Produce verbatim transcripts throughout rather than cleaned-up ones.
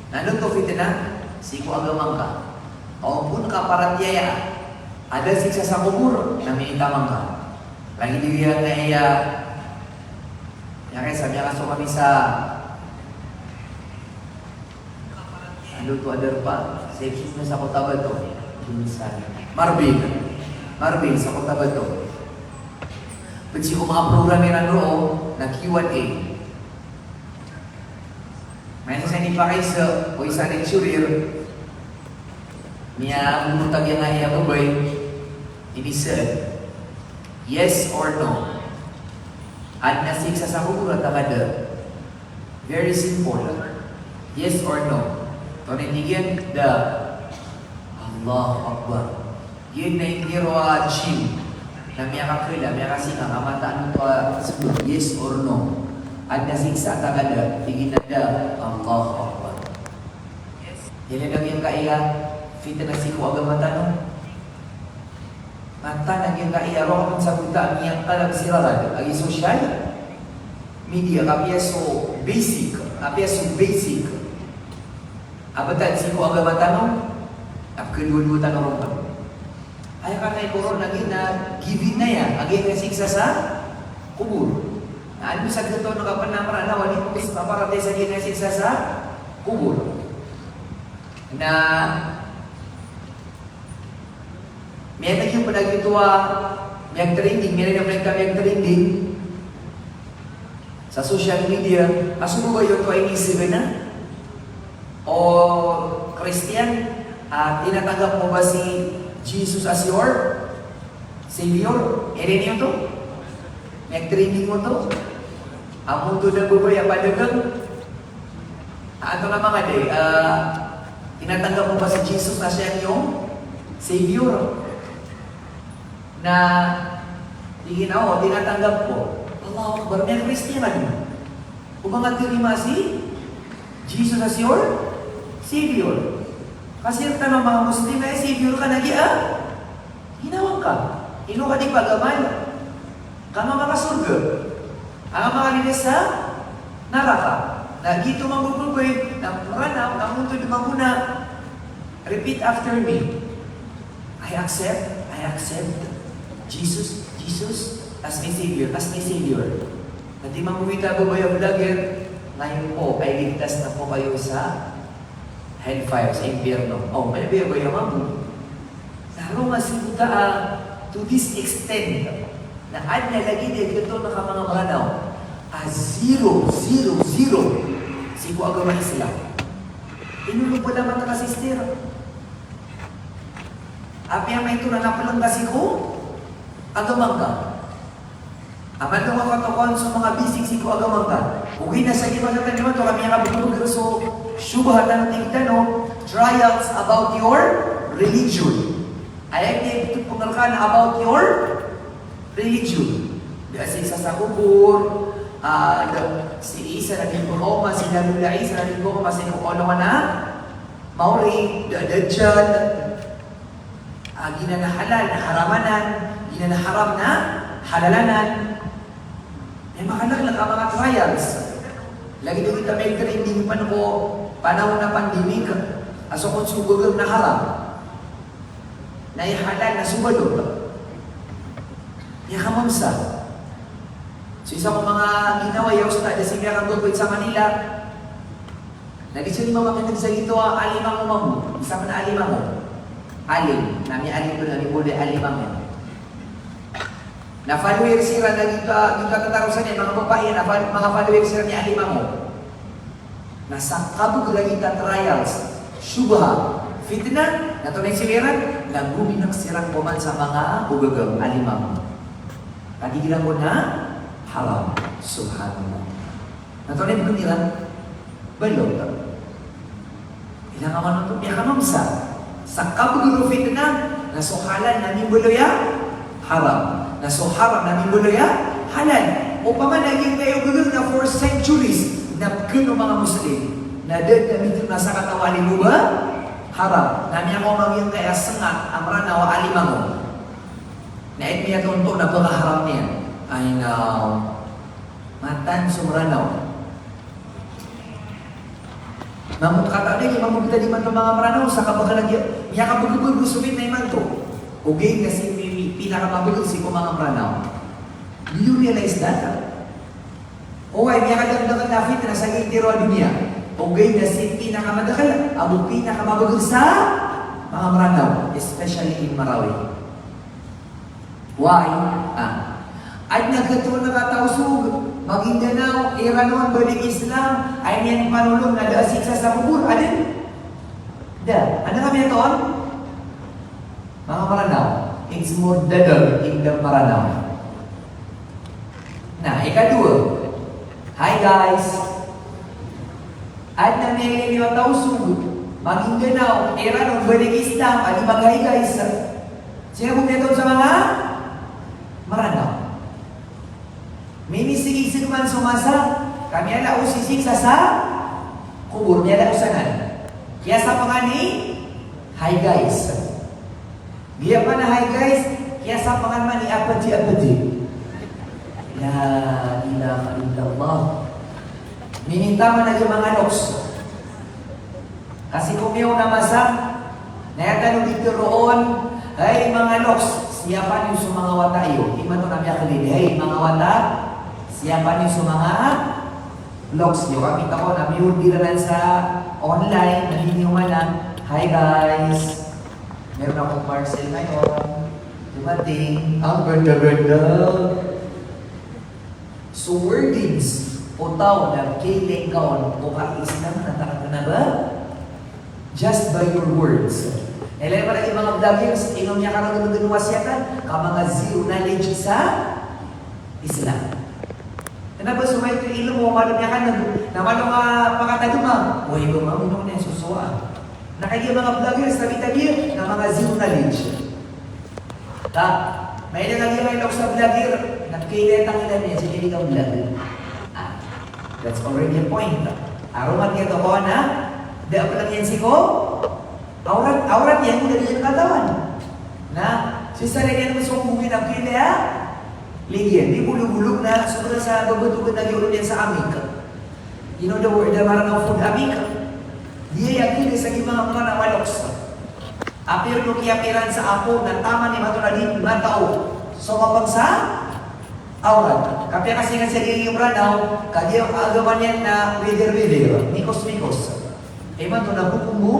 Na ino oto fitnah? Sii ko agama ngka. Ka on pn ka paratiyaya a da siksa sa kobor, na miyataman ka. Lagid iyan a aya, aya kay sa miyakasowa kami sa, ino oto a darpa, sa ipsong sa Cotabato. Sa Marbin. Marbin, sa Cotabato. Pd sii ko manga program iran roo na Q and A. Miyasa sa inipakaiza o isa a lecturer, miyaonot a giyangkaya a babay, iniza, yes or no? Adn a siksa sa kobor, taman ka da? Very simple. Yes or no? Tonaa i tig iyan? Da. Allahu Akbar. Giyanan i tig iyan a gym na miyakakala, miyakasinga, ka mataan oto a sabaad, yes or no? Adn a siksa, taman ka da? Tig iyan a da. Allahu Akbar. Aya lagid iyan a fitnah sii ko agama tano. Mataan a giyangkaya roo a sabota a miyangkalag sii rarad a giya social media, ka apiya so basic, apiya so basic a btad sii ko agama tano, a pkhadowadowa tano ron. Aya kna i korona, giya na given na aya a giya na siksa sa kobor. Na adn sa gioto na kapanamarana wali ko bis paparatiyaya sa giya na siksa sa kobor. Na miyaneg iyo pn a gioto a miyag-trending, miyaneg iyo pn a gioto a miyag-trending sa social media, a so babay oto a iniza na, o Christian, a tinatanggap mo ba si Jesus as your Savior? Aya niyo oto? Miyag-trending oto. Amoto da babay a padagang. Antonaa manga di, ah, tinatanggap mo ba si Jesus na siya iyong Savior? Na tig iyan a, oo, tinatanggap ko. Allahu Akbar, miyakristiyan ka dn. Oba nga tarimaa si Jesus as your Savior. Kasi rktano a manga Muslim na aya Savior ka na giya ginawa ngka. Ino ka di pagamal? Ka nga makasorga, ka nga makalidas sa naraka. Na giyoto mambo a babay na Mranaw, amoto da mambo na, repeat after me. I accept, I accept Jesus, Jesus as my Savior, as my Savior. Na di mambo a babay a vlogger, ngayon po ay ligtas na po kayo sa hellfire, sa impyerno. O, miyabaya-baya mambo. Na roo nga sabota a, to this extent, na adn a lagid a gioto na ka manga Mranaw a zero, zero, zero sii ko agama Islam. Ino pn a mata ka, sister? Apiya maito na naplng ka sii ko agama ngka. Amay ka makatokawan so manga basic sii ko agama ngka. Ogaid na sa giya masa tano imanto ka miyakabgrbgr so shubhat, tig tano, trials about your religion. Aya tig tano pn rka na about your religion. Da a siksa sa kobor, ah, da si Isa na di pkaoma, si Nabiyullah Isa na di pkaoma sii ko alongan a maori, da a Dajjal. Ah, giyanan a halal na haram anan, giyanan a haram na halal anan. Aya makalklk a manga trials. Lagid o gioto a miyag-trending pn ko panaw a pandemic, a so kon so ogagam na haram, na aya halal na so balot. Aya kamamsa. So isa ko manga ginawa, aya ustadh a sii miyakagogowit sa Manila. Na di siya di mamakineg sa gioto a alimango mambo. Isa pn a alimango. Alim. Na miyalimang, na mimbaloy a alimango. Na follower siran na gioto, gioto a tatarosan iyan, manga babay iyan, na fol-, manga follower siran i alimango. Na sa kabgr a gioto a trials, shubha, fitnah, na antonaa i siyowa iran, na gominak siran koman sa manga ogagam, alimango. Katii iran ko na haram. Subhanallah. Na antonaa i bgan iran? Balot. Ino ka man oto, aya kamamsa. Sa kabgr o fitnah, na so halal na mimbaloy a haram. Na so haram na mimbaloy a halal. Opama na giyangkaya ogagam na for centuries na pkn o manga Muslim, na da dn a mitharo na sakataw a alim o ba haram. Na miyakaoma giyangkaya sngat a Mranaw a alimango. Na aya miyatonto na pkaharam niyan. Ay, naw. Mataan so Mranaw. Mambo, kataya di, mambo kita di man to manga Mranaw, sa kabakala di, miyakabagabag so fitna imanto. Ogaid na sii pinakamabagal sii ko manga Mranaw. Do you realize that? Oway, miyakadakdakl a fitna sa giyangkai a doniya. Ogaid na sii pinakamadakl, ago pinakamabagal sa manga Mranaw, especially in Marawi. Why? Ah. Adn a gioto a taw so Maguindanao, Iranon, ba di Islam, aya niyan panolon na da a siksa sa kobor, adn? Da. Adn a miyatoon? Manga Mranaw. It's more deadly in the Mranaw. Na, ikadowa. Hi, guys. Adn a miyailay niyo a taw so Maguindanao, Iranon, ba di Islam, a di mag-hi, guys. Sii bo miyatoon sa manga Mranaw. Minisigig sii man so masa, ka miyala o sisiksa sa kobor, miyala o sanan. Kiyasapngan i, hi guys. Giya pn a hi guys, kiyasapngan man i apdi-apdi. La ilaha illallah. Minintaman a giya manga loks. Ka sii ko miyaona a masa, na aya tano di tharoon, hay manga loks, siyapa niyo so manga wata iyo. Imanto na miyaklid, hay manga wata, siyapa niyo so manga loks iyo. Ka mita ko na miyorder anan sa online, na di niyo man a, hi guys, meron akong parcel ngayon. Dumating, ang ganda-ganda. So wordings o taw na kiyailay ngka on ko ka-Islam na takat ka na ba? Just by your words. Ilay man a giya manga vloggers, ino miyakaragrag o wasiyatan, ka manga zero knowledge sa Islam. Kna ba so maito i ilmo, malo miyakandg, na malo nga pakatadma. Oway, ba mamono niyan so sowa. Na kagiya manga vloggers, tabi-tabi, na manga zero knowledge. Ka, mailay lagid a manga loks a vlogger, na kailay a tangila niyan, sii niyan vlogger. Ah, that's already a point. Aromat iyan to ko na, da a plang iyan sii ko awrat, awrat iyan, da niyan katawan. Na, sii sa niyan so mbuwi na kailay a lagid iyan, di bolog-bolog na, sobra sa babatogan a giya olo niyan sa amik. You know the word, the Maranao food, amik? Di aya kailay sa giya manga Maranao a loks. Apir ko kiyapiran sa apo na taman imanto na di matao so kapag sa awrat. Kapiya kasi nga sa giya Mranaw, kagiya agama niyan na wither-wither, mikos-mikos. Imanto na buko mo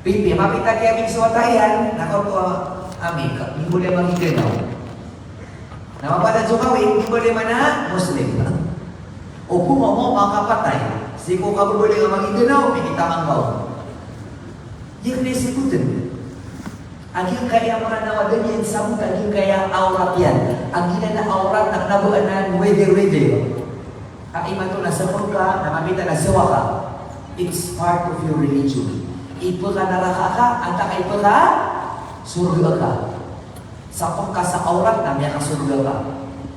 pipi, mapita kiya ming so wata iyan, na kaoto a amik, di boleh magiganaw. Na mapadaan so kawing, di boleh mana Muslim. O phoon o makapatay, sii ko kababaling a magiganaw, pinitamang ka on. Giya kna i sii ko tn. A giyangkaya Mranaw a da niyan sabot a giyangkaya awrat iyan. A giyanan a awrat na kna ba anan wither-wither. Ka imanto na sapn ka, na mapita na sawa ka. It's part of your religion. Ipkhanaraka ka, antaa ka ipkhasorga ka. Sapn ka sa awrat na miyakasorga ka.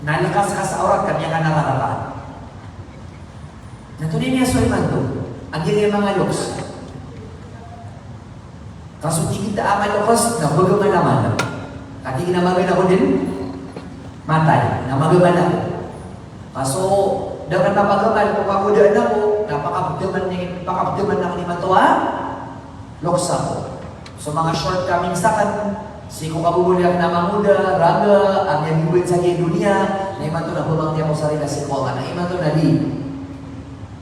Na lkas ka sa awrat ka, miyakhanaraka ka. Na tonaa i miyasowa imanto a giya manga loks. Ka so tig iyan a manga loks na bagaman a manga. Ka tig iyan a magaan ako dn matay, na magaman ako. Ka so da akn mapagaman ko kagodaan ako, na pakapdaman iyan, pakapdaman akn imanto a loks ako. So manga shortcomings akn, sii ko kababaloy akn a mangoda, raga, a miyagibaan sa giya doniya, na imanto na pmangni ako sa rila sii ko Allah, na imanto na di.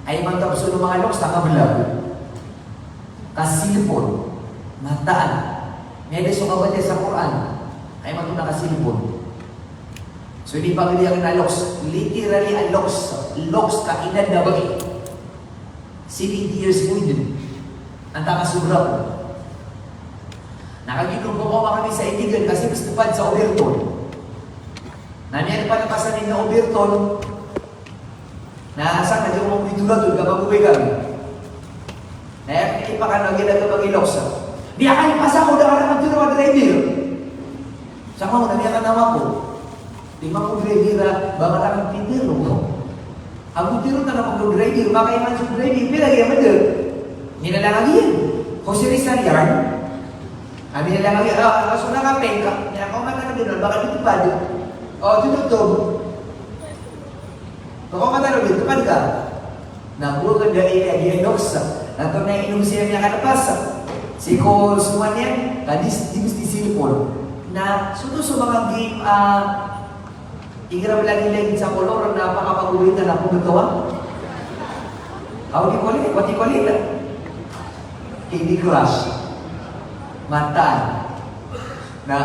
Ay imanto a pzolo manga loks, na kablag. Kasilpon, mataan. Miyada so kabatiya sa Qur'an. Ay imanto na kasilpon. So inipagari akn a loks, literally a loks, loks ka inadn a bai. Seventy years old dn. Antaa ka sobra ko. Na kagiya pakaoma kami sa Iligan, kasi pztpad sa Overton. Na miyada pn a pasan iyan a Overton. Na sa na di ako mambo itoratod ka magobay kami. Na aya kna ipakano a giyangkaya a loks. Di akn ipasa ko da ka na magtero a driver. Sa manga na miyakatawa ko. Di manga driver a, ba mata kang pitero. Ago tero tano ko driver, makaiman so driver, pira giya mada. Minalang a giya. Ko siri sa riyar. A minalang a giya, ah, so na ka pengka. Minalang ka, mata ka dn, baka di topad. O, di totoo. Baka mata ka dn, topad ka. Na bo ka da iya, iya noksa. Na antonaa i inom siran a miyakalepas sii ko sowa niyan, ka di, di mesti cellphone. Na so oto so manga game a igira malagilagid sa kolor na pakapagowai ka na pembetawa. Aw, di kolor, what do you call it? Candy Crush. Mataan. Na,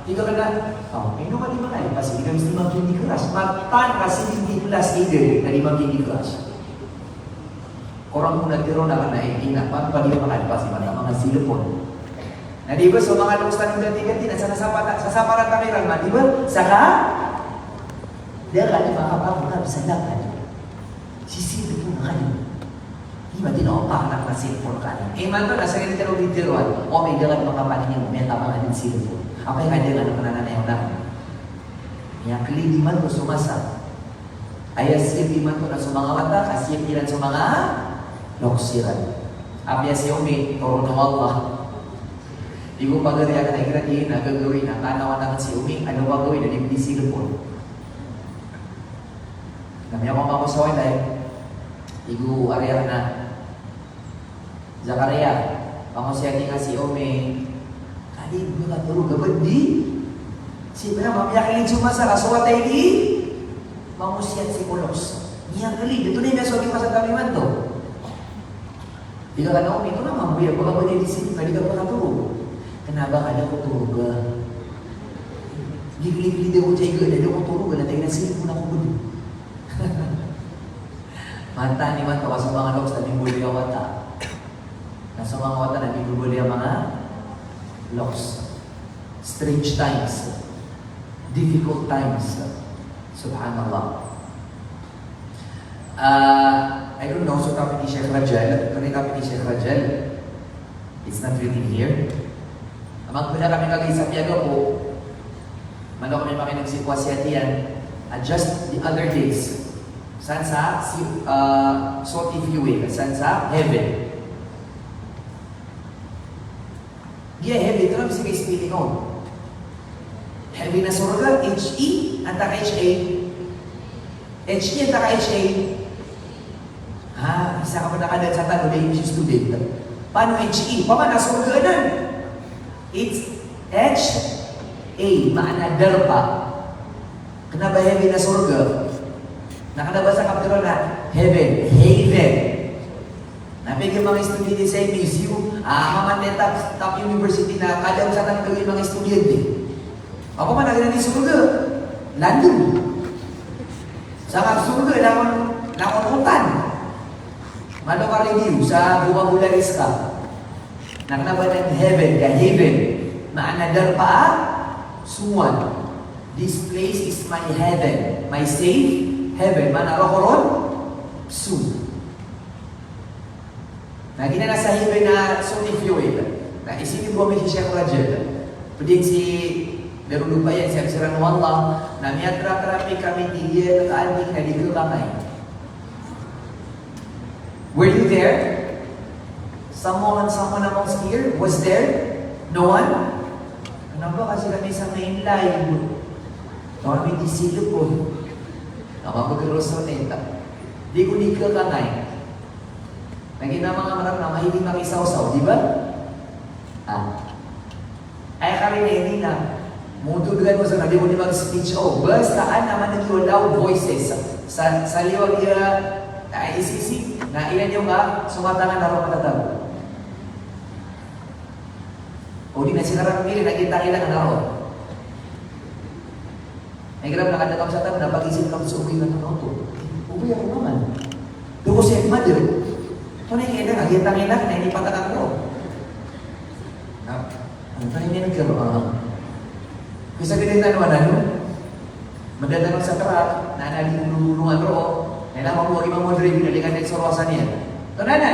tig ka na, aw, ino ka di makalepas, di ka mesti mag-Candy Crush. Mataan ka seventy plus a day na di mag-Candy Crush. Korang ko na tiro na ka na, eh, ina, paano ka di makalepas, imanto manga cellphone. Na di ba, so manga loks tano dati-dati na sa, sa sapar, sa saparan tano iran, ma, di ba? Saka, da ka di makapagmula sa lakad. Sii cellphone ka di. Di ba, di na opak na ka cellphone ka di. Eh, imanto na sa ganito na bitiroan. O, may da ka di makapanin, may ka manga di cellphone. Apa yung ada nga na panananayaw na? Miyakli di man ko so masa. Aya siyap imanto na so manga wata, ka siyap iran so manga loks iran. Apiya si Omi, toron o Allah. Igo pagari akn a igira di na gagawii na kanawan akn si Omi, ano gagawii na di, di cellphone. Na miyakaoma ko sa walay, igo ari akn a Zakaria, pangosiyati nga si Omi. Ka di makatorog a ba di. Sii pn a mamiyakli so masa ka so wata i di mangosiyat sii ko loks. Miyakli, da oto na i miyasowa i masa tano imanto. Di ka kna, Omi, ito na mambo iya, baka ba di sii, ka di ka makatorog. Kna ba ka da ko torog a. Gigli-gili da ko tiyaga, da ko torog a, na tayo na sii ko na ko ba di. Mataan imanto ka so manga loks na mimbaloy a wata. Na so manga wata na mimbaloy a manga loks. Strange times. Difficult times. Subhanallah. Ah, I don't know so topic i Sheikh Rajal, ano i topic i Sheikh Rajal? It's not written here. Amay ko na kami kagi sa piyaga ko, malo kami makinig sii ko wasiyat iyan, ah, just the other days. San sa, si, ah, Soti Fuel, san sa heaven. Giya heaven, ito na bisi ka spelling on. Heaven na sorga, H E, antaa ka H A? H E, antaa ka H A? Ha, isa ka pn a kadaan sa tano na English student. Paano H E? Paman a sorga anan. It's H A, maana darpa. Kna ba heaven na sorga? Na kna ba sa kaptero na heaven, haven. Na pegay manga estudyante sa M S U, ah, maman na top, top university na kadaan sa tano pegay manga estudyante. Ako man, lagid na di sorga. Landung. Sa nga sorga, langon, langon otan. Mano ka review sa buka bularis ka. Na kna ba nan heaven, ka haven. Maana darpa a songowan. This place is my heaven, my safe heaven. Maana roo ko ron, so. Na giyanan a sa heaven na Soti Fuel. Na isinibo ami si Sheikh Rajal. Pd iyan si Darul Ubayan, si Amsiran o Allah. Na miyatratraffic kami, tig iyan, ka anding na di khakangay. Were you there? Someone, someone amongst here was there? No one? Kna ba kasi kami sa main line. Kami di silip ko. Kami ba kero sa neta. Di ko di khakangay. Lagid a manga Mranaw na mahilig makisawsaw, di ba? Ah. Aya kami na ini na, motod ka mo sa na di ko di mag-speech, o, basta an na man di ko loud voices. Sa, sa liwag iya, ah, isisi, na iyan iyo ka, so matangan na roo matatago. O di na siran pili, na kita-kita ka na roo. Ay, grabe, nakadakap sa tano, na pag-isip kami sa uwi na tano to. Uwi ako naman. Doon ko siya mother. Ito na yung kailangan, yung tanginak na inipatak ako. Na, ang tanginak ko, ah. Kasi ganito na naman, ano? Madatanong sa truck, na nalilulungan roo. Kailangan mo, imam mo, dre, binalingan din sa rosa niya. Ito na, na.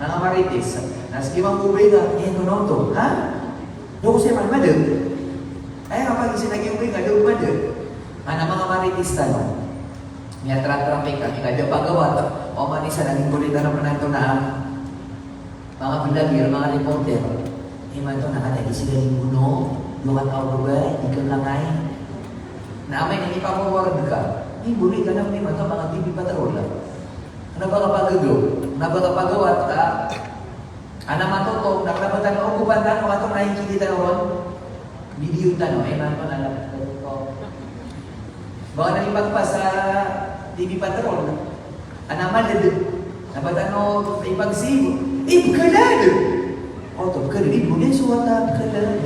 Manga marites, na sii mambo ba ika, eh, ino oto, ha? Doon ko siya man madeg. Aya nga pag-isip na giyoto ika, doon madeg. Mana manga marites tano. Miyatratraffic kami, kada pagawat, o man isa, naging kulit na naman ito na manga vlogger, manga reporter. Imanto na kata di sila limbono, doon ka tao ba, di ka kangay. Na amay na ipapawar ka, limbono ka na, imanto manga T V patrol. Kna ba kapagagaw? Na ba kapagawat ka, ana matoto, na kna ba tano ogopan tano, ato na ikidi tano ron, video tano, eh, na to na lang. Ba na ipagpasa T V Patrol, ana maled, na ba tano ipagsibo, eh, bkhalad. O, to bkhalad, eh, bkhalad, so wata bkhalad.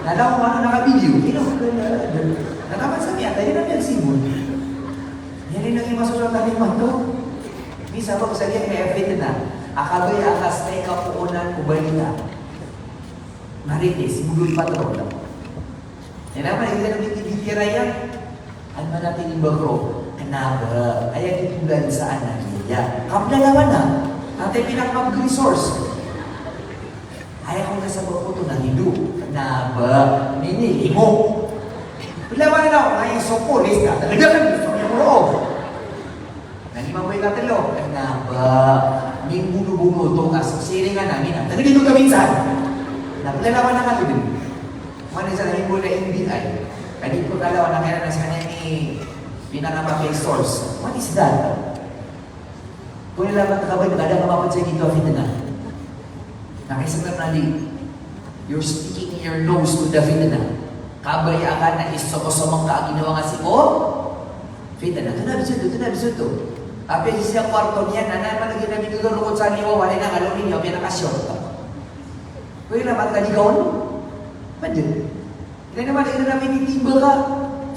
Na lang, ano, naka-video, ino bkhalad. Na taman sa miyatay, na piyagsibo. Yan i naging masosoat a lima to. Misabap sa giya kaya fitnah. A kabaya a kastoy kapoonan ko balita. Marites, mudul patrol. Yan naman, hindi na binibigyan na yan. Ano man natin yung bagro? Kna ba? Aya di bulan sa anak niya. Kaplalawan na. Ate, pinakmag-resource. Aya ko na sa bako to na nido. Kna ba? Nini, imo. Pila man na, ay, so, pulis na. Talaga kan gusto niya mo loob. Nani mamay ka telo. Kna ba? Minggulo-gulo to ka. Siringan namin. Talaga dito ka minsan. Na, pila naman na ka to din. Mana sa nani bola N B A. Kadi ko kalawan na kaya na sa nani pinaka source. What is that? Pwede lang matakabay, kada ka mapagsa dito, fitnah. Na kaya sa tanda di, you're sticking your nose to the fitnah. Kabaya ka na iso ko sa mga ginawa nga siko, fitnah. Ito na biso to, ito na biso to. Api siya kwarto niya, na naman lagi na binigyan ko sa liwa, wala na kalo ninyo, kaya nakashort. Pwede lang mataligaw, no? Pwede. Ina naman, ina naman, titimbang ka.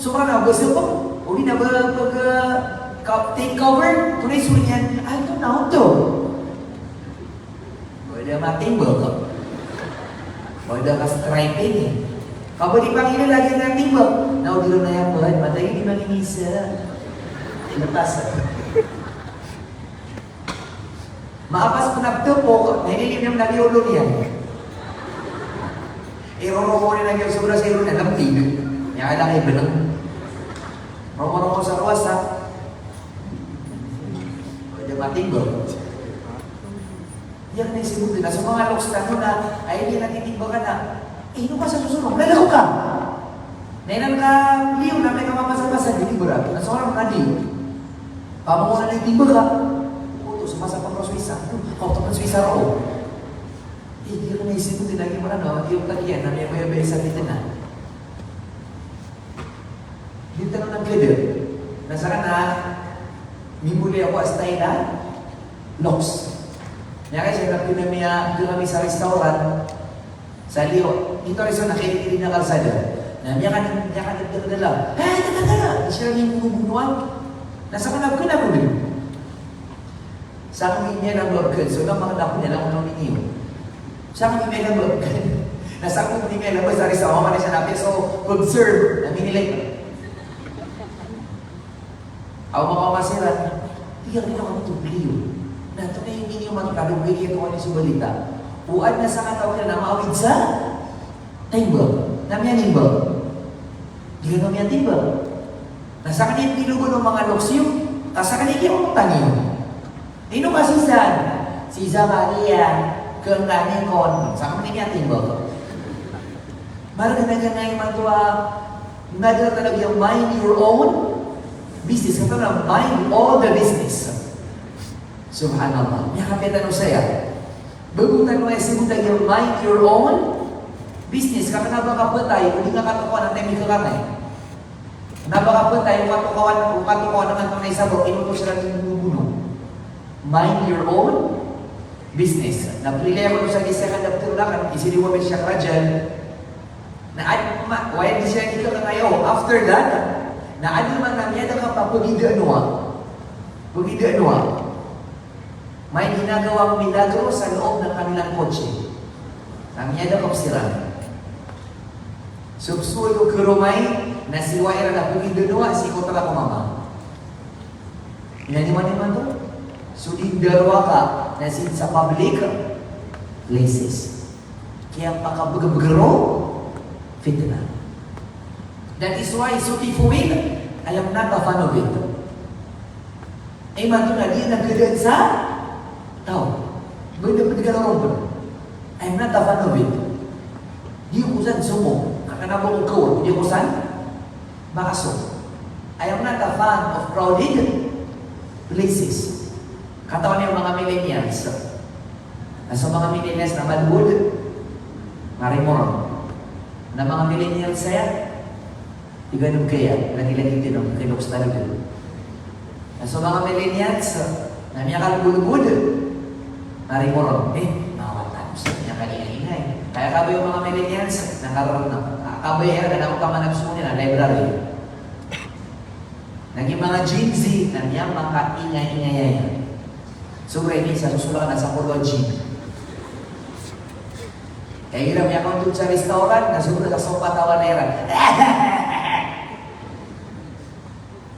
So, ka na, basta pa. O, di na ba, pag, ah, ka-, take cover? Tunay, so, yan. Ay, ito na, ito. Pwede matimbang ka. Pwede ka striping, eh. Kapag di pa kila lagi na timbang. Na, o, di na yan, buhay. Matay, di manginisa. Lepas. Maapas ko na ptepok, na inilim na mnagi olo niyan. Iroromo niyan lagi sobra sa ilo niyan, lamtig. Niyan ka lagi beneng. Romo-romo sa ruwas, ha? Pwede matimbang. Yan na isibot na. So, mga loks na nun na, ay, hindi na titimbang ka na. Eh, ino ka sa susunod? Lalago ka. Na inan ka liyo na may kamapasa-pasa, di libra. Na sa orang ka di. Pamanguna na timbang ka. Puto, sa masa pang Suisa. Kau to pang Suisa ro. Eh, di ka na isip ko, di lagi mo na, no? Di yung tagiyan, na may bayabay sa kita na. Di tano na gede. Na sa ka na, mimuli ako a style na, loks. Niya kasi, na pinamiya, di kami sa restaurant. Sa liyo, ito rin sa nakikinig na kalsada. Na miyakan, miyakan, nagdadala. Hey, dadala! Siya rin yung bubunuan. Nasa ka na, kena ko din. Sa kami niya na babagkan. So, na mga dako niya lang kung namin iyo. Sa kami niya na babagkan. Na sa kami niya na babagkan. Sa mama na siya natin. So, observe. Na minilay. Aw makaoma siran, tig iyan a ino kami to pliyo. Na tonaa i miniyoman ka, di ko kiyatoon so balita. O adn a sakataw iran a mawid sa timbang. Na miyanimbang. Di kano miyatimbang. Na sakn i pinogon o manga loks iyo, ka sakn i kiyaontan iyo. Ino ka sii san? Si Zakaria, kna ni kon. Sakn i miyatimbang. Margn a giyangkai imanto a Mada talaga a mind your own business. Kna ba, mind all the business. Subhanallah. Miyakapiya tano saya. Bago tano aya sii bo talaga a mind your own business. Ka kna ba kapatay, o di nga katokawan a taymi ka kna. Kna ba kapatay, o katokawan, o katokawan a kna ba isa bo, ino to sira di bubuno. Mind your own business. Na prilaya ko sa kisa ka doktor na kan, isiri wa bin Sheikh Rajal. Na ad-, ma-, waya di siya ika kanayo. After that, na adn man na miyada ka pa pagidaan wa. Pagidaan wa. May ginagawang milagro sa loob ng kanilang kotse. Na miyada ka siran. Subsul ko karomay, na siwa iran na pagidaan wa, sii ko tara ko mama. Inaniman-iman to. So di darowaka na sii sa public places. Kiyapakabgabgaro, fitnah. That is why so people will, I am not a fan of it. Imanto na di na gdaan sa taw. Benda-benda ka lorong. I am not a fan of it. Di ko san sumo. Ka kna ba ko kaw, di ko san Bakaso. I am not a fan of crowded places. Katawan iyo manga millennials. Na so manga millennials na malbod, na rimoron. Na manga millennials saya, tig iyan a kaya, lagi-lagi tano, kaya loks tano dn. Na so manga millennials, na miyakalbodbod, na rimoron. Eh, mawatan sa miyakaingay-ingay. Kaya kabaya o manga millennials, na kararnm. Kabaya iran na kamanap so niyan na library. Na giya manga Gen Z, na miyamakaingay-ingay aya. Sobra ini sa sosorak na sapolo a Gen. Kaya igira miyakaontod sa restaurant, na sobra sa sopat a wala iran.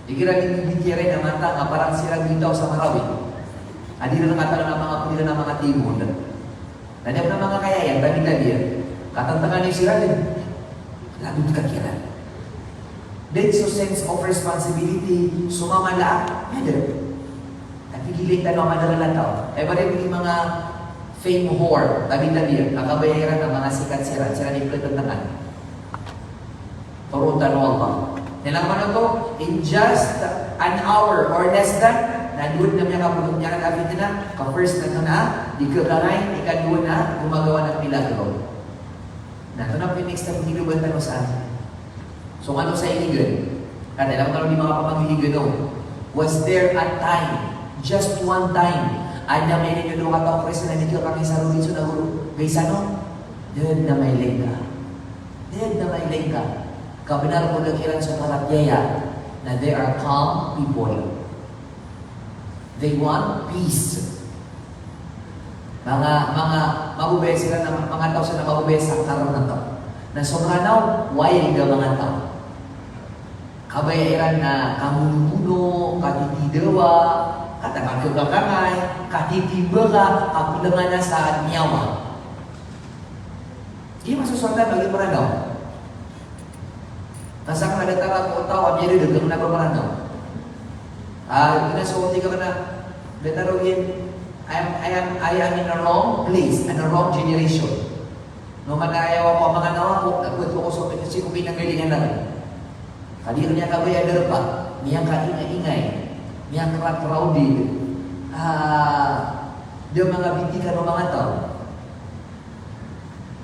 Igira di, di, di, iran na mata, nga parang siran di taw sa Marawi. Adi iran katawan a manga, pd iran a manga table. Na di anan a manga kaya iyan, tabi-tabi iyan. Katantangan iyan siran dn. Lagot ka kiran. Dn so sense of responsibility, so mama la, na dn. Tapi gilay tano a madakl a taw. Aya ba dn i manga fame whore, tabi-tabi iyan. Kabaya iran a manga sikat siran, siran i pkatantangan. Toroon tano o Allah. Niyan man oto, in just an hour or less than, na dowa dn a miyakapolot iyan a fitna, ka first na to na, di khakangay, ikadowa na, gumagawa na milagro. Na to na pn i next na pagilobaan tano sa. So, ano sa iligan? Kata lang tano di manga pamangiligan, no? Was there a time, just one time, a da mailay niyo dowa kataw a Kristiyan a di khakangay sa Robinson a goro, gay sa no? Da dn a mailay ka. Da dn a mailay ka. Ka bnar ko da kiran so paratiyaya na they are calm people. They want peace. Manga, manga, mababaya siran na, manga taw siran na mababaya sa karna taw. Na so Mranaw, wild a manga taw. Kabaya iran na kamonomono, katitidawa, katakakakangay, katitimbaka, kapilangana sa niyawa. Di masosonda bagi Mranaw. Ka sakn na datar ako taw a miyadadagdag na ba Mranaw. Ah, ina so tig akn a datar ako iyan, I am, I am, I am in a wrong place, in a wrong generation. No man a aya ako a manga naw ako, na pwede ako so, sii ko pinanggalingan akn. Ka di akn miyakabaya a darpa, miyakaingay-ingay, miyakra-crowded. Ah, da manga bitikan o manga taw.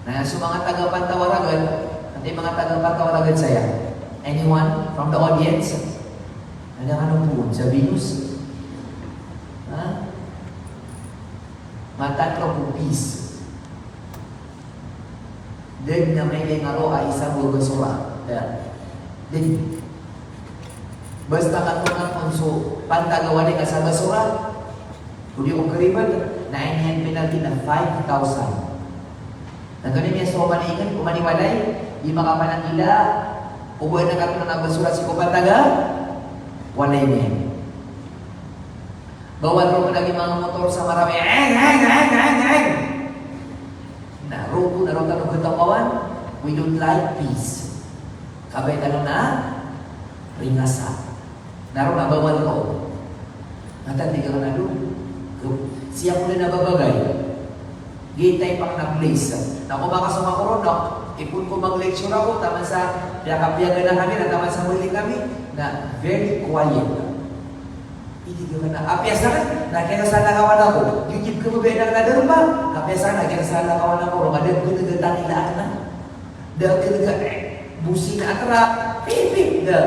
Na so manga taga Pantawaragan, antai manga taga Pantawaragan saya? Anyone from the audience? Ada kano po sa Venus? Ha? Matan ko po, peace. Da dn a mailay nga roo a isa bo a basura. Da dn. Basta katongan on so pantag a walay ka sa basura, o di ko karibat, na aya niyan penalty na five thousand. Na antonaa i miyasowa man iyan, oman i walay, di makapananggila, o ba na katongan a basura sii ko pantag a walay niyan. Bawal roo lagid manga motor sa Marawi. Eng, eng, eng, eng, eng. Na roo bo, na roo tano khatapawan, we don't like peace. Kabaya tano na ringasa. Na roo na bawal roo. Na tig akn a, sii ako dn a babagay. Giyai pn a place. Na ko makasong ako ron, na ipon ko mag-lecture ako, taman sa piyakapiyagaan kami, na taman sa balik kami, na very quiet. Tig akn a, apiya sakn, na kiyasasakawan ako. Giyoto i kababaya akn a darpa. Apiya sakn, na kiyasasakawan ako. Roo, madakl a tangila akn a. Da kn a, eh, bosina a trak. Pip, pip, da.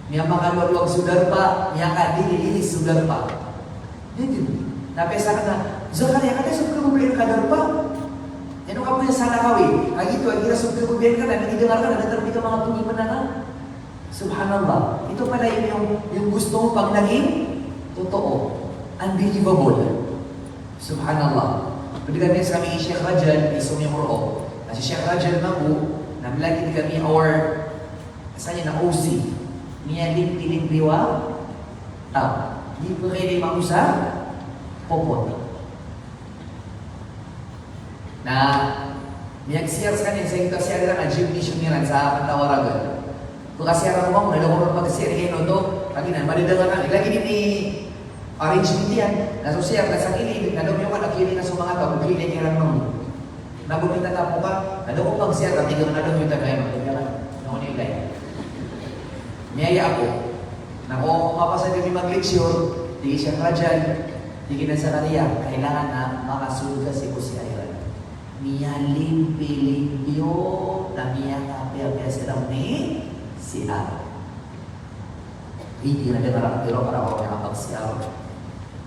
Miyamakalowaluwag so darpa, miyakadilidili so darpa. Di, di. Na apiya sakn a, Zakaria, katii so kababaya ka darpa. Ino ka bo iya salakawi? Kagiya oto, igira so kababaya ka na, di di dengar ka na, datar di ka manga pagimana ka. Subhanallah. Ito pala yung, yung gusto mo pag naging totoo. Unbelievable. Subhanallah. Pwede kami sa kami Sheikh Rajal, isong yung roo. Kasi Sheikh Rajal mago, na lagi kami our, sa niya na O C. Niya lim, tilim, diwa. Tap. Di pa kayo di magusa. Popot. Na miyag-share skaniyan sa giyangkoto a share iran a gymnasium iran sa Pantawaragan. Pkha-share ako mambo, na da ko ron pag-share iyan oto, kagiya na madadangan kami. Lagid i arrangement iyan, na so share na sa kilid, na da miyokan a kilid na so manga taw, kilid iran mambo. Na go mita tapoka, na da ko pag-share, na tig akn a da ko mita kaya, na ko miyaya ako. Na ko mapasad kami mag-lecture, Di siya Rajal, di kina Zakaria, kailangan na makasold ka sii ko C R iran. Miyalimpilimpiyo, na miyakapiyapiya siran i C R. Di na di karak tiro para ko miyakapag-C R.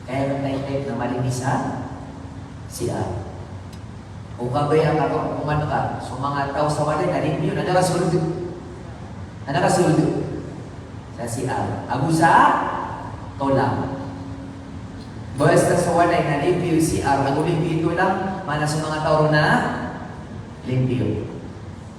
Kaya na tayo na malinis a C R. O kabaya ka, ko man ka, so manga taw sa walay na limpiyo, na da ka sold. Na da ka sold sa C R. Ago sa tolang. Basta so walay na limpiyo C R, ago limpiyo tolang, maana so manga taw ron na limpiyo.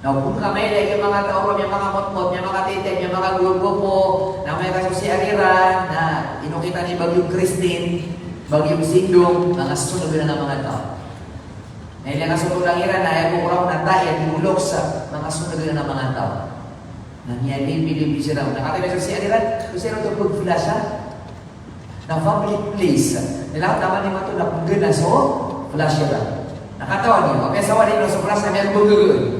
Na o pn ka mailay ko manga taw ron, miyamakapotpot, miyamakatitid, miyamakagogop, na amay ka so C R iran, na ino kita ni Bagyong Christine, Bagyong Sindong, manga sonag anan a manga taw. Na ilay ka so tolang iran na aya bo ko raw na ta, aya di olok sa manga sonag anan a manga taw. Na miyalimpilimpi siran. Na katii so C R iran, so C R iran oto pag-flush a. Na public place. Na ilay ka taman imanto na pgn a so flush iran. Na katawan iyo, okay, sa walay na so flush na miyagogop.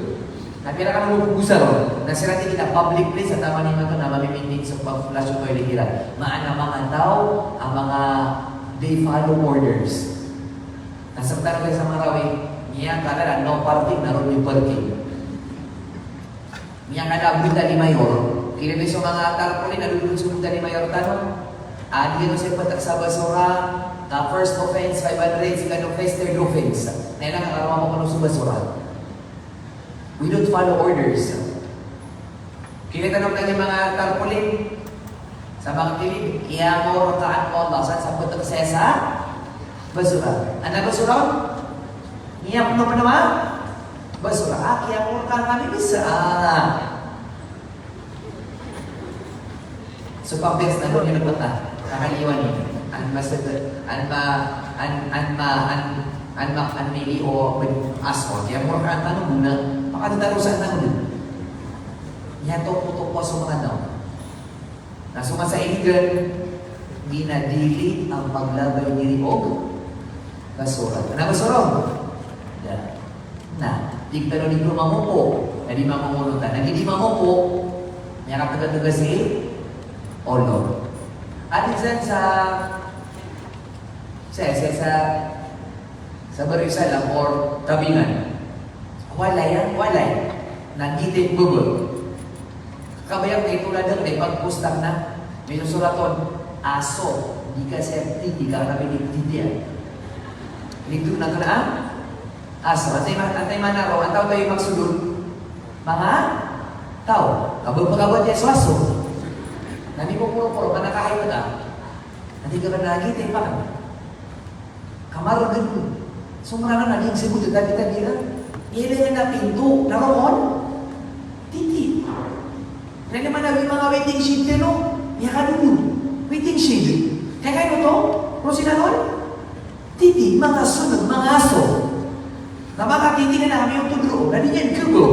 Na pira ka na mapgosa ron. Na siran tig iyan a public place a taman imanto na mamimintin so pag-flush o toilet iran. Maana manga taw a manga they follow orders. Na sktano sa Marawi, miyakala a no parking na roo di parking. Miyakala a bota ni mayor. Kila so manga tarpaulin na dodon so bota ni mayor tano. A di kano sii ptk sa basura, na first offense, five hundred, second offense, third offense. Na ilay ka karoma ko kano so basura. We don't follow orders. Kila tano na giya manga tarpaulin sa manga kilid, kiyamorkaan o Allah, sa, sa ptk saya sa basura. Adn a basura on? Kiyapnopnop a basura. Ah, kiyamorkaan kami bisa. Ah. So pampers na ron iyan a pata. Kakaliwan iyan. An masad, an ma, an, an ma, an, an ma, an mili o ben aso. Kiyamorkaan tano muna. Pakatatarosan tano dn. Iyatokotokowa so manga taw. Na so masa inigan, di na dili a paglabay diri o basura. Adn a basura on? Da. Na, di tano di ko mangopo, na di mangongonotan. Na di, di mangopo, miyakatgtg sii olo. Adn san sa, sa, sa, sa, sa Barrio Salam or Tabingan. Walay, ah, walay. Na giya i baba. Kabayaan ka ito na dn, na ipagpostar na. Misosorat on, aso, di ka safety, di ka kami di titiyan. Ito na kna, ah? Aso, antaa i ma-, antaa i maana ron, antaa i maksod on? Manga taw. Kabaya, kabaya so aso. Na di ko poro-poro, mana ka ay ka. Na di ka ba lagi, di pa ka. Kamargn. So mrana na di sii bo di tadi-tadi na. Ilay na pinto, na roo on titi. Na di mana di manga waiting shed tano. Miyakadodon. Waiting shed. Kaya kaino oto? Roo siran on? Titi, manga sonag, manga aso. Na makatiti na na kami oto dn. Na di niyan khabaw.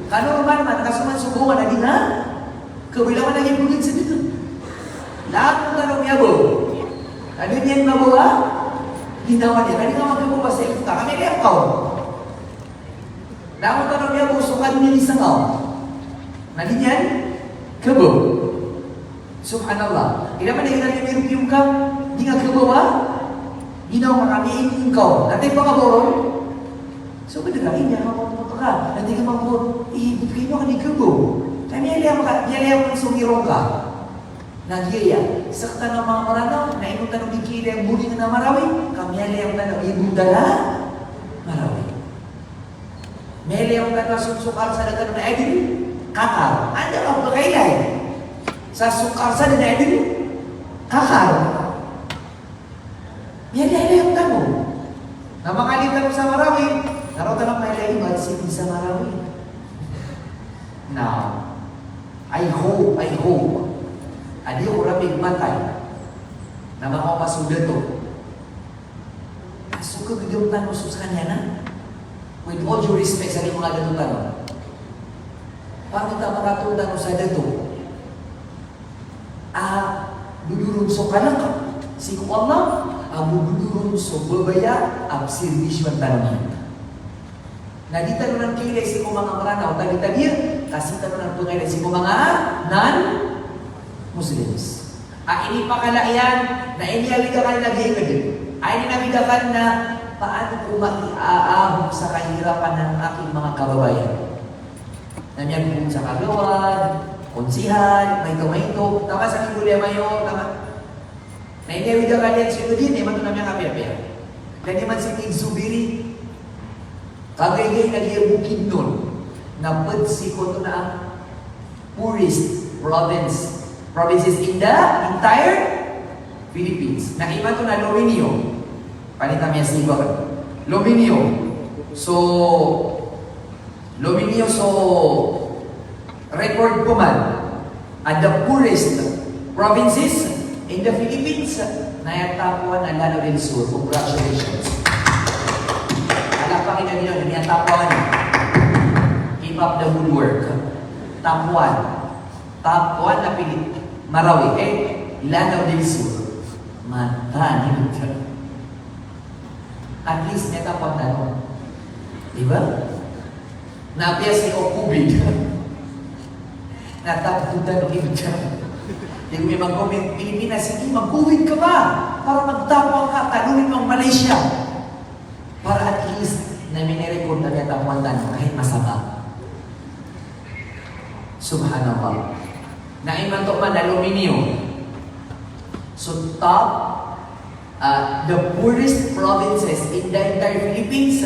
Kano roo man man, kasoman so bonga na di na khabaw, ilay man a giya pgn sa dito. Langon tano miyabaw. Na di niyan mabaw a ginawa niyan. Na di nga makhabaw ba sa ito. Kami kaya kaw. Langon tano miyabaw so kadn iyan i sangaw. Na di niyan khabaw. Subhanallah. Ilay man a giya na di niyan khabaw, di nga khabaw a ginawa ka, kami ingkaw. Na di pakabaw ron. So, bdka, iniya ka mo, mo ka. Na di ka mo, i, bdka ino ka di khabaw. Kami ilay ka, ilay ka so ngirong ka. Na giya, sktano a manga Mranaw, na ino tano di kiilay a bolingan a Marawi, ka miyaliyaw tano i bondal a Marawi. Miyaliyaw tano a so, so karsada tano na aya dn kakar. Anda ka pkailay sa so karsada na aya dn kakar? Miyaliyaw tano. Na makailay tano sa Marawi, na roo tano mailay i masjid sa Marawi. Now, I hope, I hope a di ko ramig matay na makaoma so dato. Na so kagdam tano so skaniyan na, with all due respect sa manga dato tano, pangita makato tano sa dato a dodoron so kalk sii ko Allah, ago dodoron so babaya a psirbisyoan tano niyan. Na di tano nan kiilay sii ko manga Mranaw, tadi-tadi, ka sii tano nan pngailay sii ko manga non-Muslims. A inipakala iyan, na iniyawid akn na giyangd. A iniyawid akn na paano ko maiaahon sa kahirapan ng aking mga kababayan. Na miyagogon sa kagawad, konsihal, maito-maito, taman sa Minggolya Mayor, taman. Na iniyawid akn iyan so ino din, imanto na miyakapiyapiya. Kaniman si Tig Zubiri, kagiya na giya Bukidnon, na pd sii ko oto na poorest province, provinces in the entire Philippines. Na imanto na Lominio. Panita miya sii ko Lominio. So, Lominio so record pman a the poorest provinces in the Philippines. Na aya top one a Lanao del Sur. Congratulations. Palakpakan niyo, niyo, niyo top one. Keep up the good work. Top one. Top one na pili. Marawi, eh? Lanao del Sur. Mataan iyan. At least, may top one tano. Di ba? Na apiya sii ko COVID. Na top two tano, di ba? Di ba, mag-comment, Pilipinas, sige, mag-COVID ka pa para mag-top one ka, talunin mo ang Malaysia. Para at least na minirecord na miyatapuan tano kahit masama. Subhanallah. Na imanto man, Lominio. So top, ah, the poorest provinces in the entire Philippines.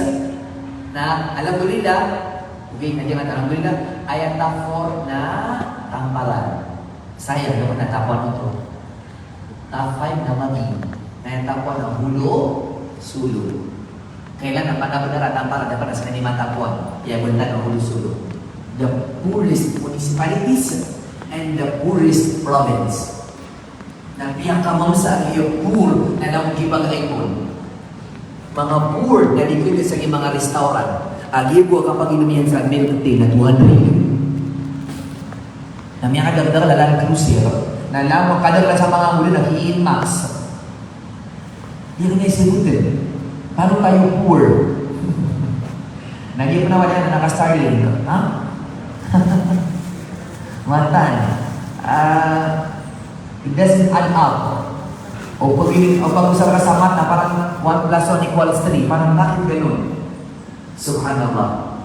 Na, alhamdulillah, okay, na diyan, alhamdulillah, aya top four na Tamparan. Sayang, di ba, na top one oto. Top five na Maging, na aya top one na Jolo Sulu. Kailan na panabenar a Tamparan, dapat na sii na di matop one, aya bentang a Jolo Sulu. The poorest municipalities and the poorest province. Na piyakamaosa a giya poor na langon gii pagaipon. Manga poor na di kaya sa giya manga restaurant. A giya bo a kapaginom iyan sa milk tea na two hundred. Na miyakadakdakl a Land Cruiser. Na langon kadaklan sa manga ngolay na ki Max. Di kaya sa hotel. Paano tayo poor? Na di ko na wala na naka-Starlink. Ha? Mataan. Ah, It doesn't add up. O pag, o pag-usap ka sa math na parang one plus one equals three, parang bakit ganun? Subhanallah.